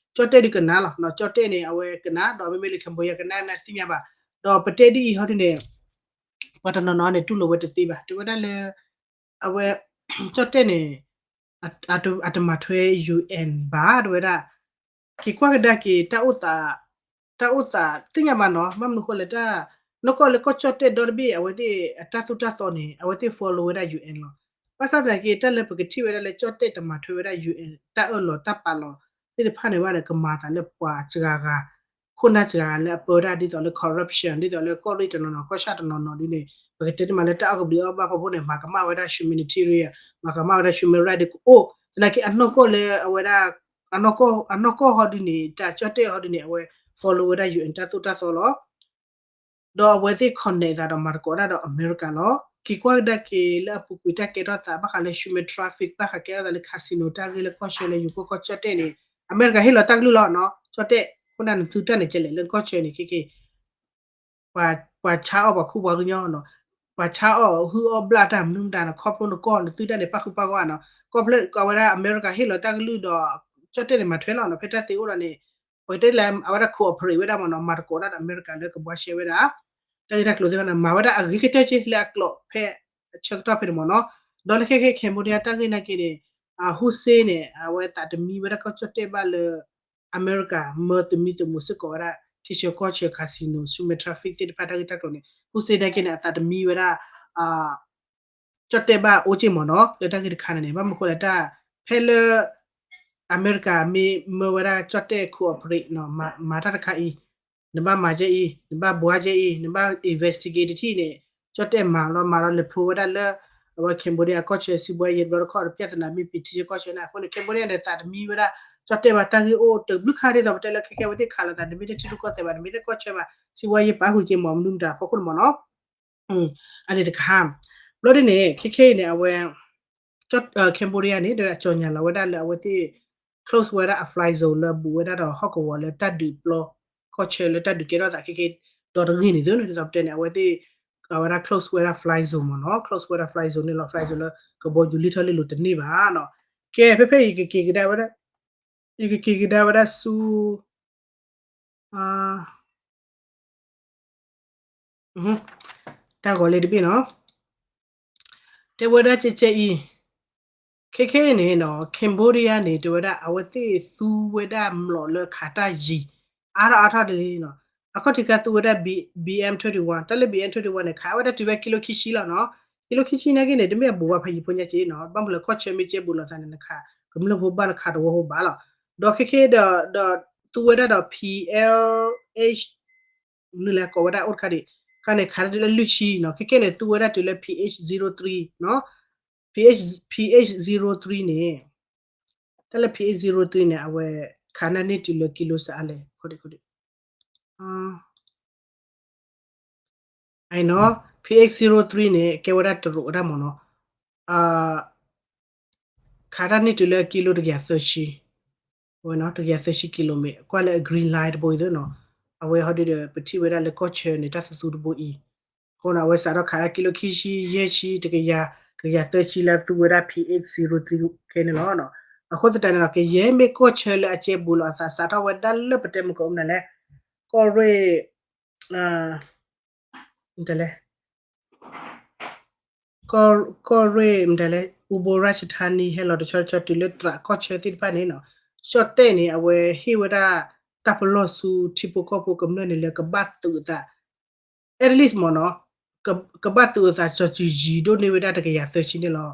်တဲၣ်ဒုးကနၣ်လီၤ ကၠီၣ်တဲၣ်န့ၣ် အဝဲကနၣ် ဒီးမ့မ့ၢ်လၢ Cambodia ကနၣ်နသ့ၣ်ညါဘၣ် ဒီးပတဲဒ်အံၤဟီဒ်န့ၣ် ပှၤတနီၤနီၤန့ၣ် တူၢ်လိာ်ဝဲတသ့ဘၣ် တဲဝဲဒၣ်လၢ အဝဲ ကၠီၣ်တဲၣ်န့ၣ် အတမၤထွဲ UN ဘၣ် တဲဝဲဒၣ် က့ၤကွၢ်ကဒါက့ၤ တၢ်အိၣ်သး တၢ်အိၣ်သးသ့ၣ်ညါဘၣ်နီၤ ဘၣ်မနုၤဃိလဲၣ်တၢ် နီၢ်ကီၢ်လၢကီၢ်ကၠီၣ်တဲၣ်ဒီတဘ့ၣ် အဝဲသ့ၣ်အတၢ်သိၣ်တၢ်သီန့ၣ် အဝဲသ့ၣ် follow ဝဲဒၣ် UN လီၤ ဘၣ်ဆၣ်သနာ်က့ တၢ်လၢပကထံၣ်ဝဲဒၣ်လၢကၠီၣ်တဲၣ်တမၤထွဲဝဲဒၣ် UN တၢ်အၢၣ်လီၤတၢ်ပာ်လီၤသ့ၣ်တဖၣ်န့ၣ်ဘၣ်ဒီး ကမၤသးလၢပှၤစှၤဂၤ ခိၣ်နၢ်စှၤဂၤလၢအပၢဒၣ်ဒ်သိးလၢ corruption ဒ်သိးလၢကီၢ်ရ့ၣ်တနီၤနီၤ ကီၢ်ဆၣ်တနီၤနီၤဒ်န့ၣ် ပကတဲတမံၤလၢတၢ်အီၣ်ကဘျံးအီၣ်ဘၣ်ဖီခိၣ်န့ၣ် မၤကမၣ်ဝဲဒၣ် humanitarian မၤကမၣ်ဝဲဒၣ် human right ဒ်ကအိၣ် သနာ်က့အနီၢ်ကီၢ်လၢအဝဲဒၣ် အနီၢ်ကီၢ်ဟီဒ်န့ၣ် တၢ်ကၠီၣ်တဲၣ်ဟီဒ်န့ၣ် အဝဲ follow ဝဲဒၣ် UN တၢ်သိၣ်တၢ်သီလီၤ ဒီးအဝဲသ့ၣ် connect သးဒီးမၤသကိးတၢ်ဒီးအမဲရကၤလီၤ က့ၤကွၢ်ကဒါက့ၤလၢအပူၤကွံာ်တၢ်ကဲထီၣ်သးဘၣ်ဃးလၢ human traffic ဘၣ်ဃးကဲထီၣ်သးလၢ casino တၢ်ဂ့ၢ်လၢကီၢ်ဆၢလၢယိၤကီၢ်ကီၢ်ကၠီၣ်တဲၣ်န့ၣ် အမဲရကၤဟ့ၣ်လီၤတၢ်ကလုၢ်လီၤနီၤ ကၠီၣ်တဲၣ် ခိၣ်နၢ်နသုတၢ်န့ၣ်ကလဲၣ်လၢကီၢ်ဆၢန့ၣ် ခဲက့ၤ ပှၤဆါအီၣ်ပှၤခူပှၤကညီနီၤ ပှၤဆါအီၣ်ဟုအီၣ်ဘျၣ်တၢ်မနုၤမတၤနီၤ ခီဖျိနကီၢ်နသုတၢ်န့ၣ် ပၣ်ဃုပၣ်ဂီၢ်နီၤ ကီၢ်ဖျၢၣ်ကီးဝဲဒၣ်အမဲရကၤဟ့ၣ်လီၤတၢ်ကလုၢ်ဒီး ကၠီၣ်တဲၣ်န့ၣ်မၤထွဲလီၤနီၤ ဖဲတၢ်သ့အိၣ်ဒီးန့ၣ် ပကတဲလၢအဝဲဒၣ် cooperate ဝဲဒၣ်မ့ၢ်နီၤ မၤသကိးတၢ်ဒီးအမဲရကၤလၢကဘှါရှဲဝဲဒၣ် တၢ်ဂ့ၢ်တၢ်ကျိၤသ့ၣ်တဖၣ်န့ၣ် မၤဝဲဒၣ်အဂ့ၤကတၢၢ်က့လၢအကျိၤဖဲအဆၢကတီၢ်ဖဲန့ၣ်မ့ၢ်နီၤ ဒီးလၢခဲခဲ Cambodia တၢ်ဂ့ၢ်နာ်က့န့ၣ် Hun Sen န့ၣ် အဝဲသးတမံဝဲဒၣ်ကီၢ်ကၠီၣ်တဲၣ်ဘၣ်လၢ အမဲရကၤမၢသမံသမိးစ့ၢ်ကီးဝဲဒၣ် ထံဆၢကီၢ်ဆၢ casino human traffic သ့ၣ်တဖၣ်တၢ်ဂ့ၢ်တၢ်ကျိၤန့ၣ် Hun Sen နာ်က့န့ၣ် အသးတမံဝဲဒၣ် ကၠီၣ်တဲၣ်ဘၣ်အိၣ်က့မ့ၢ်နီၤ လၢတၢ်ဂ့ၢ်တခါန့ၣ်န့ၣ် ဘၣ်မနုၤဃိလဲၣ်တၢ် ဖဲလၢ အမဲရကၤမ့ၢ်မၢဝဲဒၣ်ကၠီၣ်တဲၣ် cooperate မၤတၢ်တခါအံၤ, နဘၣ်မၤကဲအံၤ, နဘၣ်ဘှါကဲအံၤ, နဘၣ် investigate တထံၣ်န့ၣ်, ကၠီၣ်တဲၣ်မၤလီၤ မၤလီၤလဲၤဖျိဝဲဒၣ်လၢ အဝဲ Cambodia ကီၢ်ဆၢ စံးဘှါယဲၢ်တဘျီတခီၣ် ပြဿနာမ့ၢ်ပံာ်ထံဆၢကီၢ်ဆၢန့ၣ်အဃိန့ၣ် Cambodia န့ၣ် သးတမံဝဲဒၣ် ကၠီၣ်တဲၣ်ဘၣ် တၢ်ဂ့ၢ်အိၣ်တဘျုးခါဒ်သိးပတဲလၢခဲခဲအဝဲသ့ၣ်ခးလိာ်သး နမ့ၢ်တထံရူၢ်ကီၢ်သဲးဘၣ် နမ့ၢ်တကီၢ်ဆၢဘၣ် စံးဘှါယဲၢ်ပာ်ဃုာ်က့ၤမ့ၢ်မနုၤမတၤအဖီခိၣ်န့ၣ်မ့ၢ်နီၤ. အန့ၣ်တခါ, ဘျီဒ်န့ၣ် ခဲခဲအံၤန့ၣ် အဝဲ Cambodia န့ၣ် ဒီးအကၠီၣ်ညါလီၤဝဲဒၣ်လၢအဝဲသ့ၣ် close ဝဲဒၣ်အ fly zone လၢဘူးဝဲဒၣ်ဒီးဟီၣ်ကဝီၤလၢတၢ်ဒုးပျီ ကီၢ်ဆၢလၢတၢ်ဒုးကဲထီၣ်သးခဲခဲ ဒီးတဂ့ၤန့ၣ်သ့ၣ်န့ၣ် ဒ်သိးပတဲန့ၣ် အဝဲသ့ၣ် အဝဲဒၣ် close ဝဲဒၣ် fly zone မ့ၢ်နီၤ close ဝဲဒၣ် fly zone န့ၣ်လီၤ fly zone လၢကဘီယူၤလံထီၣ်လံလိၤတန့ၢ်ဘၣ်နီၤ. ကဲ ဖဲဖဲယကက့ၤကဒါဝဲဒၣ် ယကက့ၤကဒါဝဲဒၣ်ဆူ တၢ်ဂီၤလၢတဘ့ၣ်နီၤ, တဲဝဲဒၣ်ကဲကဲအံၤ, ခဲခဲအံၤန့ၣ်နီၤ Cambodia န့ၣ် တဲဝဲဒၣ်အဝဲသ့ၣ်သူဝဲဒၣ်မျိာ်လၢခးတၢ်ယံၤ အါထီၣ်အါထီၣ်တလံနီၤ, အခီၣ်ထံးခါသူဝဲဒၣ် B- BM twenty one တၢ်လၢ BM twenty one န့ၣ် ခးဝဲဒၣ်တုၤဝဲကံလိခံဆံလီၤနီၤ, ကံလိခံဆံနာ်က့န့ၣ် တမ့ၢ်အဘူးဘၣ်ဖးယံၤဖိညါက့နီၤ, ဘၣ်မနုၤလဲၣ် ကီၢ်ဆၢမ့ၢ်ကဲဘူးလိာ်သးန့ၣ် နခး ကမျၢၢ်ဖိဘၣ်နခးတဝီဖိဘၣ်လီၤ, ဒီးခဲခဲဒီး ဒီးသူဝဲဒၣ်ဒီး P L H နုၤလဲၣ် ကိးဝဲဒၣ်အိၣ်တခါဒံး, ခါန့ၣ် ခးတၢ်တုၤလၢလွံၢ်ဆံနီၤ, ခဲခဲန့ၣ် သူဝဲဒၣ်တုၤလၢ P H zero three နီၤ, P H, P H zero three န့ၣ်, တၢ်လၢ P H zero three န့ၣ် အဝဲခးတၢ်န့ၢ်တုၤလၢကံလိစးအါလဲၣ်, အနီၤ, P H zero three န့ၣ် ကဲဝဲဒၣ်တရူးဝဲဒၣ်မ့ၢ်နီၤ, ခးတၢ်န့ၢ်တုၤလၢကံလိတကယၤသၢဆံ, ဝဲနီၤ တကယၤသၢဆံ kilometer ကွၢ်လၢအ green line တဘိအံၤသ့ၣ်နီၤ, အဝဲဟီဒုဒီး ပထံၣ်ဝဲဒၣ်လၢကီၢ်ဆၢန့ၣ် တၢ်သူသူတဘိအံၤ, အဃိန့ၣ် အဝဲစးထီၣ်ခးတၢ်ကံလိခံဆံ ယဲၢ်ဆံ တကယၤ, တကယၤသၢဆံလၢသူဝဲဒၣ် P H zero three ခဲန့ၣ်လီၤ. အဃိသတးန့ၣ်ဒီး ကယဲၢ်မ့ၢ်ကီၢ်ဆၢလၢအကဲဘူးလိာ်အသး စးထီၣ်ဝဲဒၣ်လၢပတဲမုၢ်ကအိၣ်မနုၤလဲၣ်, ကီၢ်ရ့ၣ် တလဲၣ် ကီၢ်ရ့ၣ် မတၤလဲၣ် အူဘိရၢ်ရှထါနံ ဟဲလီၤတဆီတဆီတုၤလၢသရးကီၢ်ဆၢသ့ၣ်တဖၣ်န့ၣ်နီၤ, ကၠီၣ်တဲၣ်န့ၣ် အဝဲဟ့ၣ်ဝဲဒၣ် တၢ်ပလီၢ်ဆူထံဖိကီၢ်ဖိကမျၢၢ်န့ၣ်လၢကဘၣ်သုးအသး at least မ့ၢ်နီၤ, ကဘၣ်သုးအသးစီၤစုၤယံၤဒိၣ်န့ၢ်ဝဲဒၣ်တကယၤသၢဆံန့ၣ်လီၤ.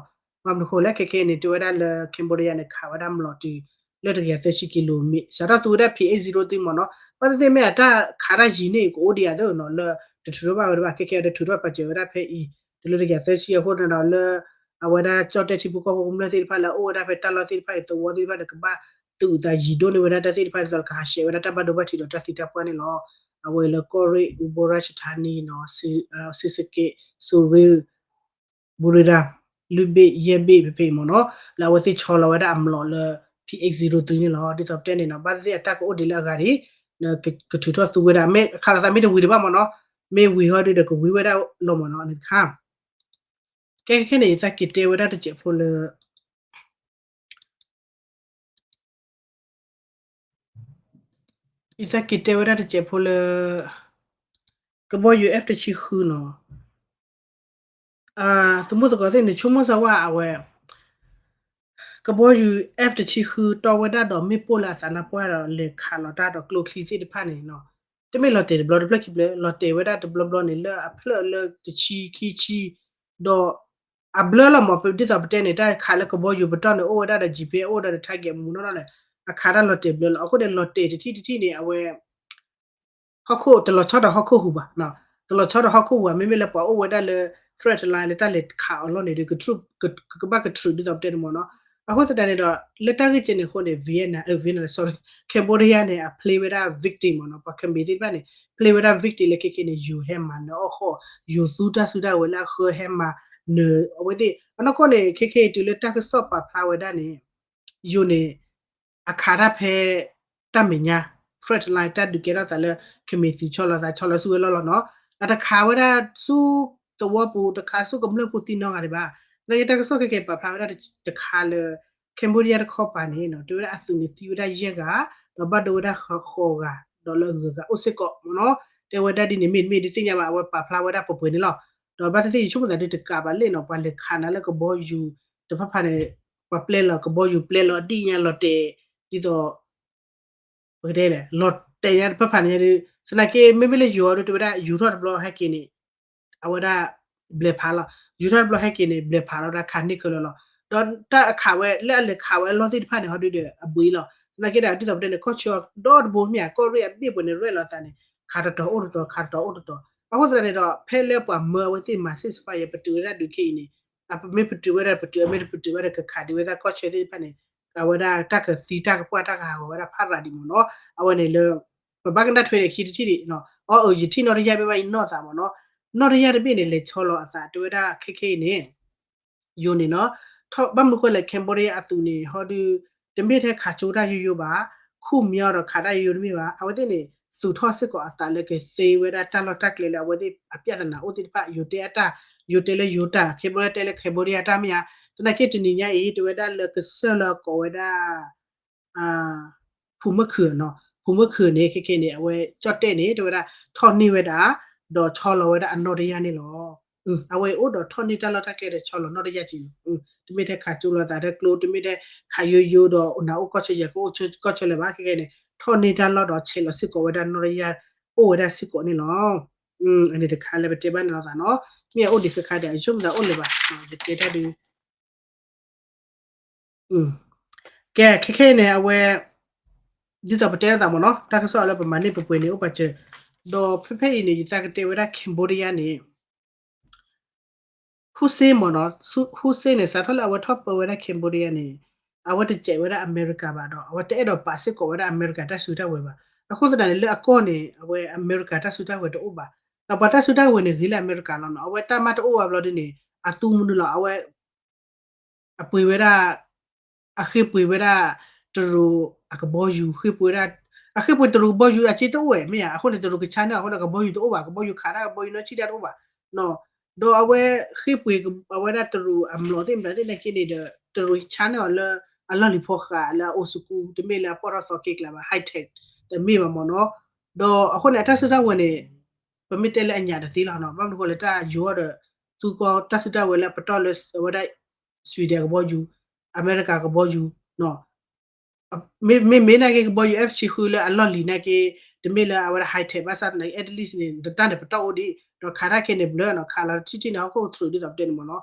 ဘၣ်မနုၤအဃိလဲၣ် ခဲခဲအံၤန့ၣ် တဲဝဲဒၣ်လၢ Cambodia န့ၣ် ခးဝဲဒၣ်မျိာ်တုၤလၢတကယၤသၢဆံ kilometer စးထီၣ်သူဝဲဒၣ် P H zero three မ့ၢ်နီၤ, ဘၣ်သ့ၣ်သ့ၣ်မ့ၢ်အတၢ်ခးတၢ်ယံၤန့ၣ် ကအိၣ်ဒံးဧါသ့ၣ်နီၤ လၢတထုးထီၣ်ဘၣ်ဝဲဒၣ်ဘၣ် ခဲခဲအံၤတထုးထီၣ်ပာ်စၢၤဝဲဒၣ်ဖဲအံၤ တုၤလၢတကယၤသၢဆံအဃိန့ၣ်ဒီးလၢ အဝဲဒၣ်ကၠီၣ်တဲၣ်ထံဖိကီၢ်ဖိကမျၢၢ်သ့ၣ်တဖၣ်လၢအအိၣ်ဝဲဒၣ်ဖဲတၢ်လီၢ်သ့ၣ်တဖၣ်အံၤ သဝီသ့ၣ်တဖၣ်ဒီးကဘၣ်သုးအသးယံၤဒိၣ်န့ၢ်ဝဲဒၣ်တၢ်သ့ၣ်တဖၣ်ဒ်သိးဒီးကဟးဆှဲးဝဲဒၣ်တၢ်ဘၣ်ဒိဘၣ်ထံးဒီးတၢ်သံတၢ်ပှၢ်န့ၣ်လီၤ. အဝဲလၢကီၢ်ရ့ၣ် အူဘိရၢ်ရှထါနံနီၤ စံစက့း စူရ့ၣ် ဘူရံရၣ် လွံၢ်ဘ့ၣ်ယဲၢ်ဘ့ၣ်ဖဲဖဲအံၤမ့ၢ်နီၤ လၢအဝဲသ့ၣ်ဆီလီၤဝဲဒၣ်အမျိာ်လၢ P X zero three န့ၣ်လီၤ. ဒ်သိးပတဲန့ၣ်နီၤ ဘၣ်သ့ၣ်သ့ၣ်အတၢ်ကအိၣ်ဒံးလၢအဂၤဒံး ကထုးထီၣ်သူဝဲဒၣ် မ့ၢ်ခးလိာ်သးမ့ၢ်တဝံၤတဘၣ်မ့ၢ်နီၤ မ့ၢ်ဝံၤဟီဒုဒီးကဝံၤဝဲဒၣ်လီၤမ့ၢ်နီၤ န့ၣ်တခါ ကဲခဲန့ၣ် ယသးက့ၤတဲဝဲဒၣ်တစဲးဖိလၢ ယသးက့ၤတဲဝဲဒၣ်တစဲးဖိလၢ ကဘီယူၤ F တဆံဃုနီၤ သမူသကိးသ့ၣ်န့ၣ် ဆိကမိၣ်စၢၤဝဲအဝဲ ကဘီယူၤ F တဆံဃု တီဝဲဒၣ်ဒီးမ့ၣ်ပိၢ်လၢအသးနါပှၢ်ဒီးလဲၤခးလီၤတၢ်ဒီးကျိချံသ့ၣ်တဖၣ်န့ၣ်နီၤ တမ့ၢ်လီၤတဲာ်တဘျီတဖျၢၣ်ခံဖျၢၣ် လီၤတဲာ်ဝဲဒၣ်တဘျီဘျီန့ၣ် လၢအဖျၢၣ်လၢတဆံခံဆံ ဒီး အဘျၢလီၤမး ဒ်သိးပတဲန့ၣ် တၢ်ခးလၢကဘီယူၤပတီၢ်န့ၣ် အိၣ်ဝဲဒၣ်ဒီး G P S အိၣ်ဒီး target မူနီၢ်နီၢ်လဲၣ် အခးတၢ်လီၤတဲာ်ဘျၢလီၤ အဃိန့ၣ် လီၤတဲာ်တထံၣ်တထံၣ်န့ၣ် အဝဲ ဟီၣ်ခိၣ်တလီၤဆီဒီးဟီၣ်ခိၣ်ဟူးဘၣ်, တလီၤဆီဒီးဟီၣ်ခိၣ်ဟူးဘၣ် မ့မ့ၢ်လၢပှၤအိၣ်ဝဲဒၣ်လၢ front line လၢတၢ်လဲၤခးအီၤလီၢ်န့ၣ်ဒီး ကဘၣ်ကထုးဒ်သိးပတဲန့ၣ်မ့ၢ်နီၤ, အဃိသတးန့ၣ်ဒီး လၢတၢ်ဂ့ၢ်ကဲန့ၣ်အဃိန့ၣ် Vietnam, အ Vietnam, sorry, Cambodia န့ၣ် အ play ဝဲဒၣ် victim မ့ၢ်နီၤ, ပှၤ Khmer သ့ၣ်တဖၣ်န့ၣ် play ဝဲဒၣ် victim လၢခဲခဲန့ၣ် ယိၤဟဲမၤနၢၤအီၣ်ဃီၣ်, ယိၤသူတၢ်စုတၢ်ဝဲၤလၢအဃၢဟဲမၤနၢၤအဝဲသ့ၣ်, အနီၢ်ကီၢ်န့ၣ် ခဲခဲအံၤတုၤလၢတၢ်ကစီၣ်ပာ်ဖျါဝဲဒၣ်န့ၣ် ယိၤန့ၣ် အခးတၢ်ဖဲ တၢ်မဲာ်ညါ front line တၢ်ဒုးကဲထီၣ်သးလၢ Khmer သုးဆီလီၤသးဆီလီၤဆူဝဲလီၢ်လီၤနီၤ, အတခးဝဲဒၣ်ဆူသဝီပူၤ တခးဆူကမျၢၢ်ဖိသံနီတဂၤဒံးဘၣ်, သနာ်က့တၢ်ကစီၣ်ခဲကဲပာ်ဖျါဝဲဒၣ်တခါလၢ Cambodia တခီပၤန့ၣ်နီၤ တဲဝဲဒၣ်အသုးန့ၣ်သံဝဲဒၣ်ယဲၢ်ဂၤ, ဒီးဘၣ်ဒိဝဲဒၣ်ဃိးဂၤ, ဒီးလၢအဂၤဂၤအိၣ်စ့ၢ်ကီးမ့ၢ်နီၤ, တဲဝဲဒၣ်ဒ်န့ၣ် မ့တမ့ၢ်ဒုးသ့ၣ်ညါဘၣ် အဝဲပာ်ဖျါဝဲဒၣ်ပှဲၤပှဲၤန့ၣ်လီၤ, ဒီးဘၣ်သ့ၣ်သ့ၣ်ယဆိကမိၣ်သးဒုးတကးဘၣ်လဲၣ်နီၤ ပှၤလဲၤခးနၤလၢကဘီယူၤတဖၣ်ဖၣ်န့ၣ် ပှၤပျဲလီၤကဘီယူၤပျဲလီၤအဒံၣ်ညါလီၤတဲာ် ဒ်သိး ပကတဲလဲၣ် လီၤတဲာ်ညါတဖၣ်ဖၣ်န့ၣ်ဒီး သနာ်က့မ့မ့ၢ်လၢယိၤအီၤဒီး တဲဝဲဒၣ် ယူၤထီၣ်တဘျီဟဲက့ၤန့ၣ် အဝဲဒၣ် ဘျဲးဖးလီၤ, ယူၤထီၣ်တဘျီဟဲက့ၤန့ၣ် ဘျဲးဖးလီၤ ဝဲဒၣ်ခးန့ၢ်ခဲလၢာ်လီၤ, ဒီးတၢ်အခးဝဲ လၢအလဲၤခးဝဲအလီၢ်သ့ၣ်တဖၣ်န့ၣ် ဟီဒုဒီးအဘှံးလီၤ. သနာ်က့ဒီး ဒ်သိးပတဲန့ၣ် ကီၢ်ဆၢအီၤဒီတဘိမ့ၢ်ဧါ, ကီၢ်ရ့ၣ်အဘ့ၣ်ပှဲၤန့ၣ် ရဲၣ်လီၤအသးန့ၣ် ခးတတီၤအိၣ်တတီၤ ခးတတီၤအိၣ်တတီၤ. အဃိသတးန့ၣ်ဒီး ဖဲလၢပှၤမၢအဝဲသ့ၣ်မၤ ceasefire ပတုာ်ဝဲဒၣ်ဒုးခဲအံၤန့ၣ် အမ့ၢ်ပတုာ်ဝဲဒၣ်ပတုာ် အမ့ၢ်တပတုာ်ဝဲဒၣ်ကခးဒံးဝဲဒၣ်ကီၢ်ဆၢသ့ၣ်တဖၣ်န့ၣ် အဝဲဒၣ်တၢ်ကသံတၢ်ကပှၢ် တၢ်ကဟးဂီၤဝဲဒၣ်ဖးရၤဒံးမ့ၢ်နီၤ. အဝဲန့ၣ်လၢ ပဘၣ်ကနၣ်ထွဲန့ၣ် ခံတထံၣ်ဒံး, အီအၢ ယထံၣ်နီၢ်တယၢ်ဘ့ၣ်ဘၣ်အံၤနီၢ်သးမ့ၢ်နီၤ. နီၢ်တယၢ်တဘ့ၣ်န့ၣ် လဲၤဆီလီၤအသး တဲဝဲဒၣ်ခဲခဲအံၤန့ၣ် ယိၤန့ၣ်နီၤ, ဘၣ်မနုၤဃိလဲၣ် Cambodia အသုးန့ၣ် ဟီဒု တမ့ၢ်ထဲခးကၠိတၢ်ယိယိဘၣ်, ခူၣ်မညီဒီးခးတၢ်ယိယိတမ့ၢ်ဘၣ်, အဝဲသ့ၣ်န့ၣ် သူၣ်ထီၣ်စ့ၢ်ကီးအသးလၢကသ့ဝဲဒၣ်တၢ်လီၢ်တၢ်ကျဲလၢ အဝဲသ့ၣ်အပြဿနာအိၣ်သ့ၣ်တဖၣ် ယိၤတဲအတၢ်, ယိၤတဲလၢယိၤတၢ်, Cambodia တဲလၢ Cambodia တၢ်မ့ၢ်ဧါ. သနာ်က့တနံၤညါအံၤ တဲဝဲဒၣ်လၢကစၢၢ်လၢအကိးဝဲဒၣ် ဖူမၢခုၣ်နီၤ, ဖူမၢခုၣ်န့ၣ် ခဲခဲန့ၣ် အဝဲကၠီၣ်တဲၣ်န့ၣ် တဲဝဲဒၣ် ထီၣ်န့ၢ်ဝဲဒၣ် ဒီးဆီလီၤဝဲဒၣ်အနီၢ်တယၢ်န့ၣ်လီၤ. အဝဲအိၣ်ဒီးထီၣ်န့ၢ်တၢ်လီၢ်တၢ်ကျဲဒီးဆီလီၤနီၢ်တယၢ်က့ၤန့ၣ်, တမ့ၢ်ထဲခးကၠိလီၤသးထဲကျိ တမ့ၢ်ထဲခးယိယိဒီးနၤအိၣ်ကီၢ်ဆၢယၤကအိၣ်ကီၢ်ဆၢလၢၤဘၣ် ခဲခဲန့ၣ် ထီၣ်န့ၢ်တၢ်လီၢ်ဒီးဆဲးလီၤစ့ၢ်ကီးဝဲဒၣ်နီၢ်တယၢ် အိၣ်ဝဲဒၣ်စ့ၢ်ကီးန့ၣ်လီၤ. အန့ၣ်တခါလၢပတဲဘၣ်န့ၣ်လီၤသးနီၤ, မ့ၢ်အအိၣ်ဒံးဃၣ်ဃၣ်ဒီး အဆိကတၢၢ်အိၣ်လၢၤဘၣ်, ယတဲတၢ်ဒုး ကဲ ခဲခဲအံၤန့ၣ် အဝဲ ဒ်သိးပတဲသးမ့ၢ်နီၤ တၢ်ကစီၣ်လၢပမၤန့ၢ်ပပှဲၤန့ၣ် အိၣ်ပာ်စၢၤ, ဒီးဖဲဖဲအံၤန့ၣ် ယသးကတဲဝဲဒၣ် Cambodia န့ၣ် Hun Sen မ့ၢ်နီၤ, Hun Sen န့ၣ် စးထီၣ်လၢအဝဲထီၣ်ပၢဝဲဒၣ် Cambodia န့ၣ် အဝဲတစဲးဝဲဒၣ်အမဲရကၤဘၣ်ဒီး အဝဲတအဲၣ်ဒိးပာ်စ့ၢ်ကီးဝဲဒၣ်အမဲရကၤတၢ်စုတၢ်ဝဲၤဘၣ်. အဃိသတးန့ၣ် လၢအကီၢ်န့ၣ် အဝဲအမဲရကၤတၢ်စုတၢ်ဝဲၤတအိၣ်ဘၣ်. ဒီးပှၤတၢ်စုတၢ်ဝဲၤန့ၣ် ဂ့ၤလၢအမဲရကၤလီၤနီၤ. အဝဲတၢ်မၤတအိၣ်ဘၣ်ဘျီဒ်န့ၣ် အသူမနုၤလီၤ အဝဲ အပှ့ၤဝဲဒၣ် အဃ့ပှ့ၤဝဲဒၣ် တရူးအကဘီယူၤ ဃ့ပှ့ၤဝဲဒၣ် အဃ့ပှ့ၤတရူးကဘီယူၤ အစ့တအိၣ်ဝဲမ့ၢ်ဧါ. အဃိန့ၣ် တရူးက channel အဃိန့ၣ် ကဘီယူၤတအိၣ်ဘၣ်, ကဘီယူၤခးတၢ် ကဘီယူၤနီၢ်ဆံၣ်တၢ်တအိၣ်ဘၣ်. ဒီးအဝဲဃ့ပှ့ၤအဝဲဒၣ်တရူးအမျိာ်သ့ၣ်မတၤသ့ၣ်နာ်က့န့ၣ်ဒီး တရူး channel အီၤလၢအလီၢ်လံၤဖီဃးလၢအအိၣ်စကူ တမ့ၢ်လၢအပီၢ်ထီၣ်သီက့ၤကျါဘၣ် high tech တမ့ၢ်ဘၣ်မ့ၢ်နီၤ. ဒီးအဃိန့ၣ် အတၢ်စုတၢ်ဝဲၤန့ၣ် ပမ့ၢ်တဲလၢအညၣ်တသ့လီၤနီၤ. ဘၣ်မနုၤဃိလဲၣ် တၢ်ယိၤအီၤဒီး သူကီၢ်တၢ်စုတၢ်ဝဲၤလၢအပတီၢ်လၢအဝဲဒၣ် Sweden ကဘီယူၤ, အမဲရကၤကဘီယူၤ မ့မ့ၢ်နာ်က့ ကဘီယူၤ F ဆံဃုလၢအလီၢ်လံၤနာ်က့ တမ့ၢ်လၢအဝဲဒၣ် high tech ဘၣ်ဆၣ်သနာ်က့ at least န့ၣ် တၢ်န့ၣ်ပတီၢ်အိၣ်ဒံး ဒီးခးတၢ်ခဲန့ၣ်ဘျၢနီၤ ခးလီၤထံၣ်ထံၣ်န့ၣ် ဟီၣ်ခိၣ်ကထြူးဒ်သိးပတဲန့ၣ်မ့ၢ်နီၤ.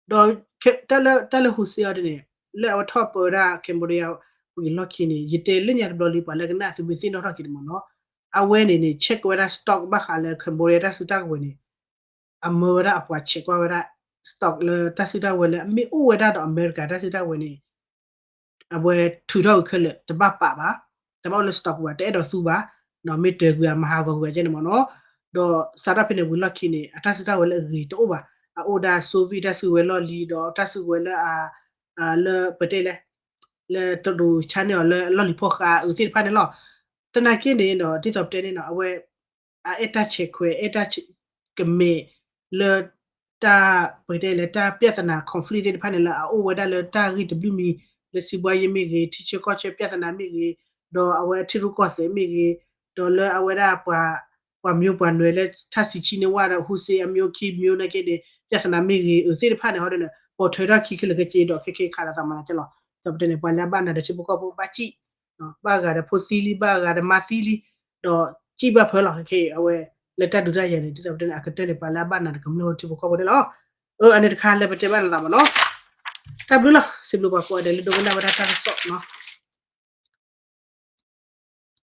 ဒီး တၢ်လၢ Hun Sen အီၤဒ်န့ၣ် လၢအဝဲထီၣ်ပၢဝဲဒၣ် Cambodia ဝံၤလီၢ်ခံန့ၣ် ယတဲလၢညါတဘျီလံ ပှၤလၢကနၣ်သုမ့ၢ်သ့ၣ်နီၣ်ထီၣ်က့ၤန့ၣ်မ့ၢ်နီၤ အဝဲန့ၣ်န့ၣ် check ဝဲဒၣ် stock ဘၣ်ဃးလၢ Cambodia တၢ်စုတၢ်ကဝဲၤန့ၣ် အမၢဝဲဒၣ်အပှၤ check ကွၢ်ဝဲဒၣ် stock လၢတၢ်စုတၢ်ဝဲၤလၢအမ့ၢ်အိၣ်ဝဲဒၣ်ဒီးအမဲရကၤတၢ်စုတၢ်ဝဲၤန့ၣ် အဝဲထုးထီၣ်အုးခဲလၢာ် တဘၣ်ပာ်ဘၣ်, တဘၣ်အိၣ်လၢ stock ဘၣ် တအဲၣ်ဒိးသူဘၣ်, မ့ၢ်တၢၤကွံာ်အမၤဟးဂီၤကွံာ်အကဲန့ၣ်မ့ၢ်နီၤ. ဒီးစးထီၣ်ဖဲန့ၣ်ဝံၤလီၢ်ခံန့ၣ် အတၢ်စုတၢ်ဝဲၤလၢအဂ့ၤတအိၣ်ဘၣ်, အအိၣ်ဒၣ် Soviet တၢ်စုဝဲၤလီၢ်လံၤ ဒီးတၢ်စုဝဲၤလၢ လၢပတဲလဲၣ် လၢတရူး channel အီၤလၢအလီၢ်လံၤဖီဃးအုးသ့ၣ်တဖၣ်န့ၣ်လီၤ. သနာ်က့န့ၣ်ဒီး ဒ်သိးပတဲန့ၣ်နီၤ အဝဲ အအဲၣ်တၢ်ဆဲးခွဲး အဲၣ်တၢ် ကမဲာ်လၢ တၢ်ပတဲလဲၣ် တၢ်ပြဿနာ conflict သ့ၣ်တဖၣ်န့ၣ်လၢအအိၣ်ဝဲဒၣ်လၢတၢ်ဂ့ၢ်တဘျုးမံၤ လၢစံးဘှါယ့မ့ၢ်ဂ့ၤ ထံဆၢကီၢ်ဆၢပြဿနာမ့ၢ်ဂ့ၤ ဒီးအဝဲထံရူၢ်ကီၢ်သဲးမ့ၢ်ဂ့ၤ ဒီးလၢအဝဲဒၣ်ပှၤ ပှၤမျိးပှၤနွယ်လၢထၢ်စံးဆံန့ၢ်ဝဲဒီး ဟူစ့အမျိးခံမျိးနာ်က့န့ၣ် ပြဿနာမ့ၢ်ဂ့ၤ အုးသ့ၣ်တဖၣ်န့ၣ် ဟီဒ်န့ၣ် ပိာ်ထွဲထီၣ်ခံခဲလၢာ်ခဲဆ့ဒီး ခဲခဲခးလီၤသးမၤနၤကဲလီၤ. ဒီးပတဲန့ၣ် ပှၤလၢအဘၣ်နၤဒီးထံဖိကီၢ်ဖိဘၣ်စံၣ် ဘၣ်ဂၤဒီးဖိသံလံ ဘၣ်ဂၤဒီးမါသံလံ ဒီးစံၣ်ဘၣ်ဖၢလီၤ ခဲခဲအံၤ အဝဲ လၢတၢ်ဒုးတၢ်ယၤန့ၣ် ဒ်သိးပတဲန့ၣ် အကတၢၢ်န့ၣ် ပှၤလၢအဘၣ်နၤဒီးကမျၢၢ်ထံဖိကီၢ်ဖိန့ၣ်လီၤ. အန့ၣ်တခါလၢပတဲဘၣ်နၤသးမ့ၢ်နီၤ. တၢ်ဘျုးလီၤ စံးဘျုးပှၤကိးဂၤဒဲးလၢဒိကနၣ်ဝဲဒၣ်တၢ်ကစီၣ်နီၤ.